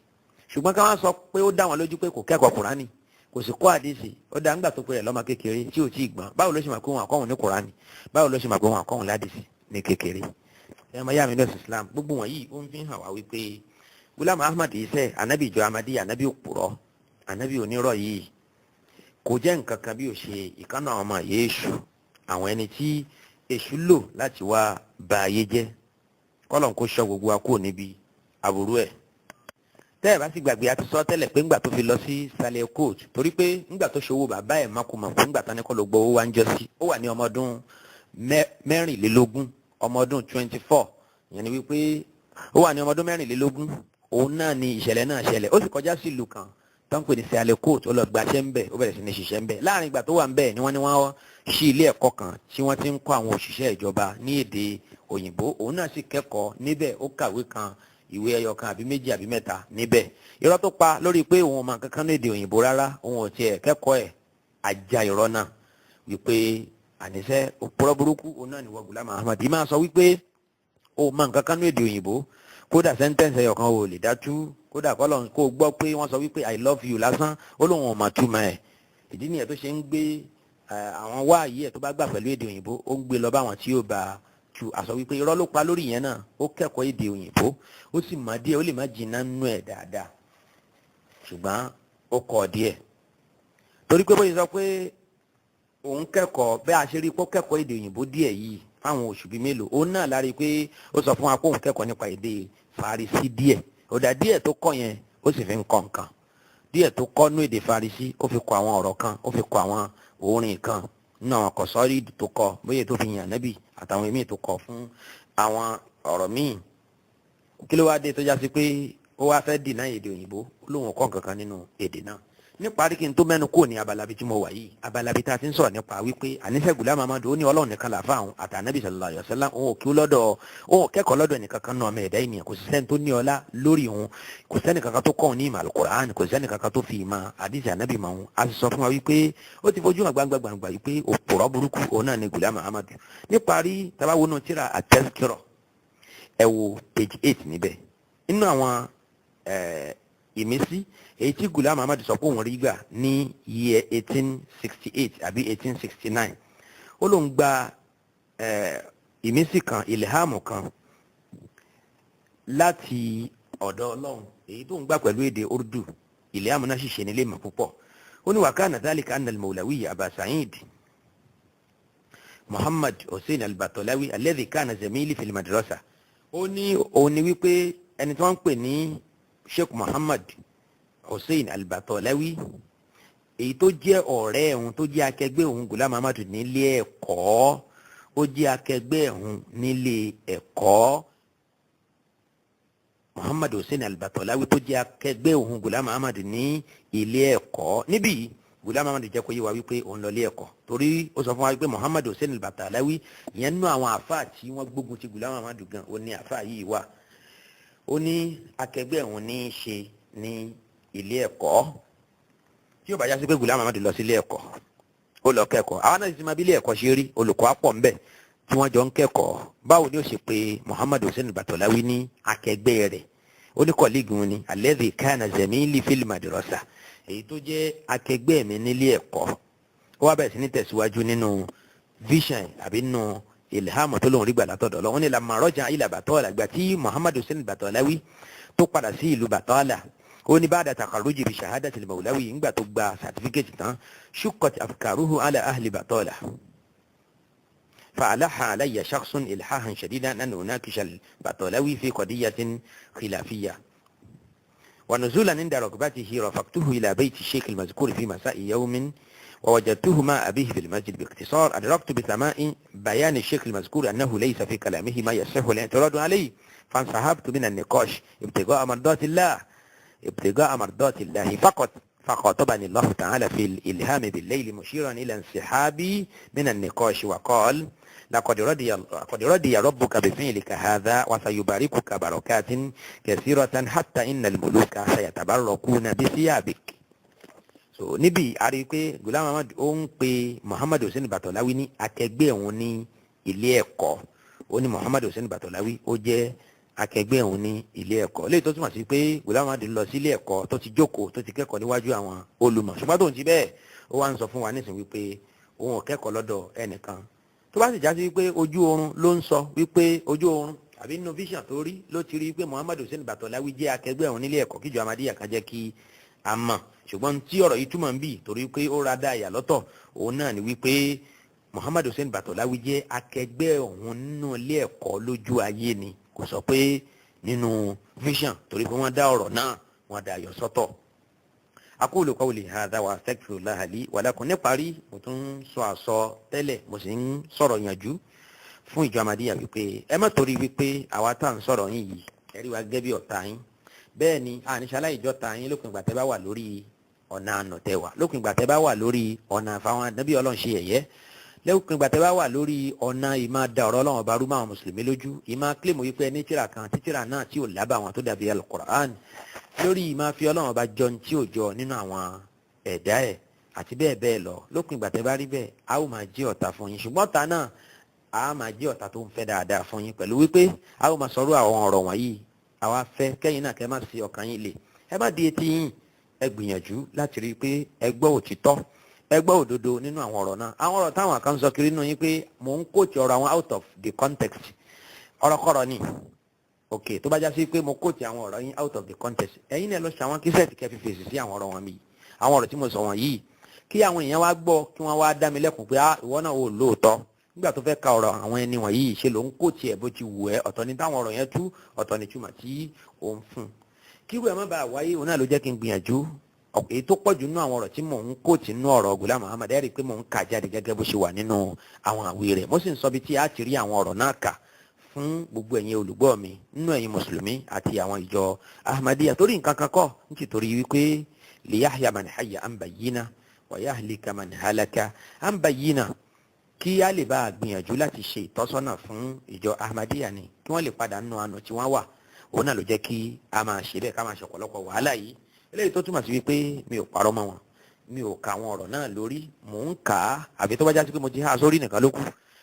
ṣùgbọ́n ká wọ́n sọ pé ó dá wọn lójú pé kò kẹ́kọ̀ọ́ Kùránì, kò sì kọ́ àdìsí. Ó dá ńgbà tó pé rẹ̀ lọ́mọ kékeré tí ò tí ì gbọ́n, báwo ló ṣe mọ̀ pé wọn àkọ́hùn ní Kùránì? Báwo ló ṣe mọ̀ pé wọn àkọ́hùn ládìsí ní kékeré? Ẹ máa yá mi lọ́sìn Islam, gbogbo wọn yìí ó ń fi hàn wá wípé Ghulam Ahmad iṣẹ́ anabi ìjọ Ahmadiyya, anabi òpùrọ́, anabi onírọ́ yìí kò jẹ́ nǹkan kan bí ó ṣe ìkànnà àwọn ọmọ Yéṣu, àwọn ẹni tí èṣù lò láti wá ba ayé jẹ́. Kọ́lọ̀ kó ṣọ́ gbogbo wa kúrò níbi aburú ẹ̀. Tẹ́ ẹ̀ bá sì gbàgbé, a ti sọ tẹ́lẹ̀ pé ńgbà tó fi lọ sí Saleh Coach, torí pé ńgbà tó ṣòwò bàbá ẹ̀ mọ̀kùmọ̀kù, ńgbà tán ní kọ́ ló gbọ́ owó wa ń jọ sí, ó wà ní ọmọ ọdún 24, ọmọ ọdún 24. Ìyẹn ni wípé ó wà ní ọmọ ọdún 24, òun náà ni ìṣẹ̀lẹ̀ náà ṣẹlẹ̀. Ó sì kọjá sí ìlú kan tó ń pè ní Saleh Coach, ó lọ gbaṣẹ́ ńbẹ̀, ó bẹ̀rẹ̀ sí ní ṣiṣẹ́ ńbẹ̀. Láàrin ìgbà tó wà ńbẹ̀ ni wọ́n ní wọ́n ṣí ilé ẹ̀kọ́ kan tí wọ́n ti ń kọ́ àwọn òṣìṣẹ́ ìjọba ní èdè òyìnbó. Òun náà sì kẹ́kọ̀ọ́ níbẹ̀, ó kàwé kan, ìwé ẹyọ kan àbí méjì àbí mẹ́ta níbẹ̀. Irọ́ tó pa lórí pé òun ò mọ nǹkan kan ní èdè òyìnbó rárá, òun ò tiẹ̀ kẹ́kọ̀ọ́ ẹ̀, ajá irọ́ náà wípé àníṣe òpùrọ́ burúkú òun náà ni wọ́n Ghulam Ahmad yìí máa sọ wípé ó mọ nǹkan kan ní èdè òyìnbó, kódà sentence ẹyọ kan ò lè dá tú, kódà kọ́ lọ́n kó gbọ́ pé wọ́n sọ wípé "I love you" lásán, ó lóun ò mọ̀ túmọ̀ ẹ̀. Ìdí nìyẹn tó ṣe ń gbé àwọn wáàyí ẹ̀ tó bá gbà pẹ̀lú èdè òyìnbó, ó ń gbé lọ báwọn tí yóò bá tu àsọ wípé irọ́ ló pa lórí yẹn náà. Ó kẹ́kọ̀ọ́ èdè òyìnbó, ó sì mọ̀ díẹ̀, ó lè má jìnnà nínú ẹ̀ dáadáa, ṣùgbọ́n ó kọ́ díẹ̀, torí pé bóyá sọ pé òun kẹ́kọ̀ọ́ bẹ́ẹ̀, a ṣe rí pé ó kẹ́kọ̀ọ́ èdè òyìnbó díẹ̀ yìí fáwọn oṣù bíi mélòó, òun náà lárí pé ó sọ fún wa pé òun kẹ́kọ̀ọ́ nípa èdè Farisí díẹ̀. Òdà díẹ̀ tó kọ́ yẹn, ó sì fi ń kọ́ nǹkan díẹ̀ tó kọ́ nú èdè Farisí, ó fi kọ àwọn ọ̀rọ̀ kan, ó fi kọ àwọn orin kan nínú àwọn kọ̀sọ́rí tó kọ, bóyá tó fi yàn nábì àtàwọn èmi tó kọ fún àwọn ọ̀rọ̀ míì. Kí ló wá dé tó já sí pé ó wá fẹ́ dìnnà èdè òyìnbó, ó lóun kọ́ nǹkan kan nínú èdè náà? Níparí, kí n tó mẹ́nu kúrò ní abalabi tí mo wà yìí, abalabi tá a ti ń sọ̀rọ̀ nípa wípé àníṣe Ghulam Ahmad ó ní Ọlọ́run nìkan làáfà àwọn àtànábì sallallahu alaihi wasallam, òun ò kí ó lọ́dọ̀, òun ò kẹ́kọ̀ọ́ lọ́dọ̀ ẹnìkan kan náà ọmọ ẹ̀dá ènìyàn, kò sí sẹ́ni tó ní ọlá lórí òun, kò sẹ́ni kankan tó kọ́ òun ní ìmọ̀ Al-Qur'an, kò sẹ́ni kankan tó fi ìmọ̀ àdìsí ànábì mọ̀ òun. A sì sọ fún wa wípé ó ti fojú hàn gbangba gbangba wípé òpùrọ́ burúkú òun náà ni Ghulam Ahmad. Níparí, tabawonu tíra At-Tazkirah, ẹ wo page 8 níbẹ̀, nínú àwọn ìmísí èyí tí Ghulam Ahmad sọ pé òun rí gbà ní year 1868 àbí 1869, ó lóun gba ìmísí kan, ìlẹ̀hàmù kan láti ọ̀dọ̀ Ọlọ́run, èyí tó ń gbà pẹ̀lú èdè Urdu. Ìlẹ̀hàmù náà sì ṣe nílé mọ̀ púpọ̀. Ó ní wa kana dhalika anna al-Mawlawi Aba Sa'id Muhammad Hussein al-Batolawi alladhi kana zamili fil madrasa. Ó ní òun ni wípé ẹni tí wọ́n ń pè ní Sheikh Muhammad Hussein al-Batolawi, èyí tó jẹ́ ọ̀rẹ́ òun, tó jẹ́ akẹgbẹ́ òun Ghulam Ahmad nílé ẹ̀kọ́, ó jẹ́ akẹgbẹ́ òun nílé ẹ̀kọ́, Muhammad Hussein al-Batolawi tó jẹ́ akẹgbẹ́ òun Ghulam Ahmad ní ilé ẹ̀kọ́. Níbí Ghulam Ahmad jẹ́ kó yé wa wípé òun lọ ilé ẹ̀kọ́, torí ó sọ fún wa wípé Muhammad Hussein al-Batolawi ìyẹn nínú àwọn àfáà tí wọ́n gbógun ti Ghulam Ahmad gan, ó ní àfáà yìí wà. Ó ní akẹgbẹ́ òun ní í ṣe ní ilé ẹ̀kọ́. Tí ó bá já sí pé Ghulam Ahmad lọ sí ilé ẹ̀kọ́, ó lọ kẹ́kọ̀ọ́, àwọn náà sì máa bí ilé ẹ̀kọ́ ṣe rí, olùkọ́ á pọ̀ ńbẹ̀ tí wọ́n jọ ń kẹ́kọ̀ọ́, báwo ni ó ṣe pé Muhammad Hussein Batolawi ní akẹgbẹ́ rẹ̀? Ó ní colleague òun ni, alladhi kana zamili fil madrasa, èyí tó jẹ́ akẹgbẹ́ mi nílé ẹ̀kọ́. Ó wá bẹ̀rẹ̀ sí ní tẹ̀síwájú nínú vision àbí nínú ilhamu tó lóun rí gbà látọ̀dọ̀ lọ. Wọ́n ní lamma raja ila Batola, ìgbà tí Muhammad Hussein Batolawi tó padà sí ìlú Batola, ó ní ba'da takharruji bi shahadati al-Mawlawi, ńgbà tó gba sàtífíkẹ́tì tán, shuqqat afkaruhu ala ahli Batola فألح علي شخص إلحاحا شديدا أن أناقش البطلاوي في قضية خلافية. ونزولا عند ركبته رافقته إلى بيت الشيخ المذكور في مساء يوم ووجدته مع أبيه في المسجد. باختصار أدركت بسماء بيان الشيخ المذكور أنه ليس في كلامه ما يصح الاعتراض عليه، فانسحبت من النقاش ابتغاء مرضات الله، ابتغاء مرضات الله فقط. فخاطبني الله تعالى في الإلهام بالليل مشيرا إلى انسحابي من النقاش وقال: لقد رضي ربك بفعلك هذا وسيباركك بركات كثيرة حتى إن الملوك سيتبركون بثيابك. So níbi a rí i pé Ghulam Ahmad ó ń pe Muhammad Hussein Batolawi ní akẹgbẹ́ òun ní ilé ẹ̀kọ́. Ó ní Muhammad Hussein Batolawi ó jẹ́ akẹgbẹ́ òun ní ilé ẹ̀kọ́, léyìí tó túmọ̀ sí pé Ghulam Ahmad lọ sí ilé ẹ̀kọ́ tó ti jókòó tó ti kẹ́kọ̀ọ́ níwájú àwọn olùmọ̀. Ṣùgbọ́n tóun ti bẹ́ẹ̀, ó wá ń sọ fún wa nísìnyí wípé òun ò kẹ́kọ̀ọ́ lọ́dọ̀ ẹnìkan. Tó bá sì já sí wípé ojú oorun ló ń sọ, wípé ojú oorun àbí nínú vision tó rí ló ti rí pé Muhammad Hussein Batolawi jẹ́ akẹgbẹ́ òun nílé ẹ̀kọ́, kíjọ Ahmadiyya kan jẹ́ kí a mọ̀. Ṣùgbọ́n tí ọ̀rọ̀ yìí túmọ̀ ń bì torí pé ó ra dá ìyà lọ́tọ̀, òun náà ni wípé Muhammad Hussein Batolawi jẹ́ akẹgbẹ́ òun nínú ilé ẹ̀kọ́ lójú ayé ni, kò sọ pé nínú vision, torí pé wọ́n dá ọ̀rọ̀ náà, wọ́n dá ayọ̀ sọ́tọ̀. Aqulu qawli hadha wa astaghfirullaha li wa lakum. Níparí, mo tún sọ àsọ tẹ́lẹ̀, mo sì ń sọ̀rọ̀ yànjú fún ìjọ Ahmadiyya wípé ẹ má torí wípé àwa tá à ń sọ̀rọ̀ yín yìí ẹ rí wa gẹ́gẹ́ bí ọ̀tá yín. Bẹ́ẹ̀ ni, àníṣe aláìjọta yín lópin ìgbà tẹ́ bá wà lórí ọ̀nà àná tẹ́ wà, lópin ìgbà tẹ́ bá wà lórí ọ̀nà àfàwọn ànábì Ọlọ́run ṣe yẹ̀yẹ́, lópin ìgbà tẹ́ bá wà lórí ọ̀nà ìmá da ọ̀rọ̀ Ọlọ́run ọba rú mọ́ àwọn mùsùlùmí lójú, ìmá kílèmù wípé ẹni tíra kan títíra náà tí ò lábà wọn tó dàbí Al-Qur'an, lórí ìmá fi Ọlọ́run ọba jọ tí ò jọ nínú àwọn ẹ̀dá ẹ̀ àti bẹ́ẹ̀ bẹ́ẹ̀ lọ. Lópin ìgbà tẹ́ bá rí bẹ́ẹ̀, a ó máa jẹ́ ọ̀tá fún yín, ṣùgbọ́n ọ̀tá náà a máa jẹ́ ọ̀tá tó ń fẹ́ dáadáa fún yín, pẹ̀lú wípé a ó máa sọ̀rọ̀ àwọn ọ̀rọ̀ wọ̀nyí. Àwa fẹ́ kẹ́yìn náà kẹ́ má sí ọkàn yín lè, ẹ má di etí yín, ẹ gbìyànjú láti rí i pé ẹ gbọ́ òtítọ́, ẹ gbọ́ òdodo nínú àwọn ọ̀rọ̀ náà. Àwọn ọ̀rọ̀ táwọn kan sọ kiri nínú yín pé mò ń quote ọ̀rọ̀ àwọn out of the context, ọ̀rọ̀kọ̀rọ̀ ni. Ok, tó bá já sí pé mo quote àwọn ọ̀rọ̀ yín out of the context, ẹ̀yin náà lọ ṣe àwọn kíṣẹ́ẹ̀tì kẹ́ fi fèsì sí àwọn ọ̀rọ̀ wọn mi, àwọn ọ̀rọ̀ tí mo sọ wọ̀n yìí, kí àwọn èèyàn wá gbọ́, kí wọ́n wá dá mi lẹ́kùn pé ah, ìwọ náà ò lóòótọ́, nígbà tó fẹ́ ka ọ̀rọ̀ àwọn ẹni wọ̀nyí ṣe ló ń quote ẹ̀ bó ti wù ẹ́. Ọ̀tọ̀ ní táwọn ọ̀rọ̀ yẹn tú, ọ̀tọ̀ ní túmọ̀ tí ò ń fún un. Kírú ẹ̀ má bàa wáyé, òun náà ló jẹ́ kí n gbìyànjú. Èyí tó pọ̀jù nínú àwọn ọ̀rọ̀ tí mò ń quote nínú ọ̀rọ̀ Ghulam Ahmad, ẹ rí i pé mò ń kà jáde gẹ́gẹ́ bó ṣe wà nínú àwọn àwé rẹ̀. Mo sì ń sọ bí tí a ti rí àwọn ọ̀rọ̀ náà kà fún gbogbo ẹ̀yin olùgbọ́ mi nínú ẹ̀yin mùsùlùmí àti àwọn ìjọ Ahmadiyya, torí nǹkan kan kọ́, nítorí wípé liyahya man hayya an bayyina wa yahlika man halaka an bayyina, kí á lè bá a gbìyànjú láti ṣe ìtọ́sọ́nà fún ìjọ Ahmadiyya ni, kí wọ́n lè padà nù àná tí wọ́n wà. Òun náà ló jẹ́ kí a máa ṣe bẹ́ẹ̀, ká máa ṣe ọ̀pọ̀lọpọ̀ wàhálà yìí. Eléyìí tó túmọ̀ sí wípé mi ò parọ́ mọ́ wọn, mi ò ka àwọn ọ̀rọ̀ náà lórí, mò ń kà á, àbí tó bá já sí pé mo ti há sórí nìkan ló kù.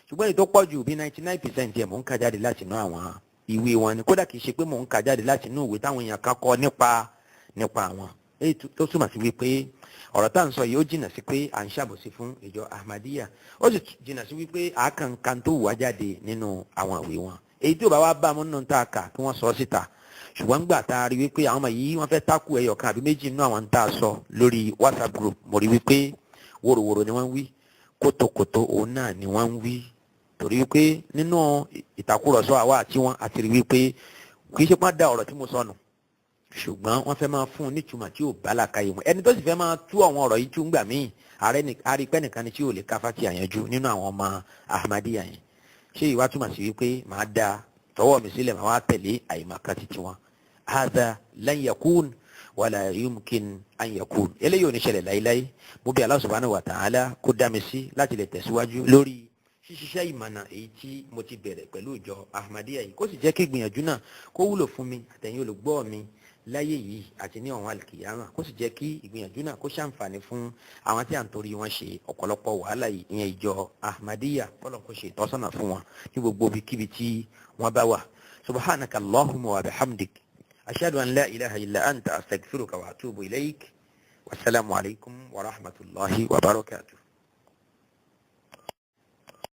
Ṣùgbọ́n èyí tó pọ̀ jù, bí 99% ẹ̀, mò ń kà jáde láti inú àwọn ìwé wọn ni. Kódà kìí ṣe pé mò ń kà jáde láti inú ìwé táwọn èèyàn kan kọ nípa àwọn. Èyí tó túmọ̀ sí wípé ọ̀rọ̀ tá à ń sọ yìí, ó jìnnà sí pé à ń ṣàbòsí fún ìjọ Ahmadiyya, ó sì jìnnà sí wípé àákànkan tó wà jáde nínú àwọn ìwé wọn. Èyí tí ò bá wá bá mú nínú tá a kà, kí wọ́n sọ síta. Ṣùgbọ́n gbà tá a rí wípé àwọn ọmọ yìí, wọ́n fẹ́ tákù ẹyọ kan àbí méjì nínú àwọn tá a sọ lórí WhatsApp group, mo rí wípé wòròwòrò ni wọ́n ń wí, kótókótó òun náà ni wọ́n ń wí, torí wípé nínú ìtàkùrọ̀sọ àwa àti wọn, àti rí wípé kì í ṣe pọ́n da ọ̀rọ̀ tí mo sọ nù, ṣùgbọ́n wọ́n fẹ́ máa fún un nítumọ̀ tí ò bá làákàyè wọn. Ẹni tó sì fẹ́ máa tú àwọn ọ̀rọ̀ yìí tú ń gbà míì, ààrẹ àrípẹ́ nìkan ni tí ò lè káfá tí àyànjú nínú àwọn ọmọ Ahmadiyya yẹn. Ṣé ìwà túmọ̀ sí wípé màá da tọwọ́ mi sílẹ̀, màá wá tẹ̀lé àyèmàkà títí wọn? Hadha lan yakun wala yumkin an yakun. Eléyìí ò ní ṣẹlẹ̀ láíláí. Mo bí Allah subhanahu wa ta'ala kó dá mi sí láti lè tẹ̀síwájú lórí ṣíṣiṣẹ́ ìmọ̀nà èyí tí mo ti bẹ̀rẹ̀ pẹ̀lú ìjọ Ahmadiyya yìí, kó sì jẹ́ kí ìgbìyànjú náà kó wúlò fún mi àtẹ̀yin olùgbọ́ mi láyé yìí àti ní ọ̀hún alkiyama, kó sì jẹ́ kí ìgbìyànjú náà kó ṣàǹfààní fún àwọn tí à ń torí wọn ṣe ọ̀pọ̀lọpọ̀ wàhálà yìí, ìyẹn ìjọ Ahmadiyya. Kọ́lọ̀ kó ṣe ìtọ́sọ́nà fún wọn ní gbogbo ibikíbi tí wọ́n bá wà. Subhanaka allahumma wa bihamdik, ashhadu an la ilaha illa anta, astaghfiruka wa atubu ilayk. Wasalaamu alaykum wa rahmatulahi wa barakatuh.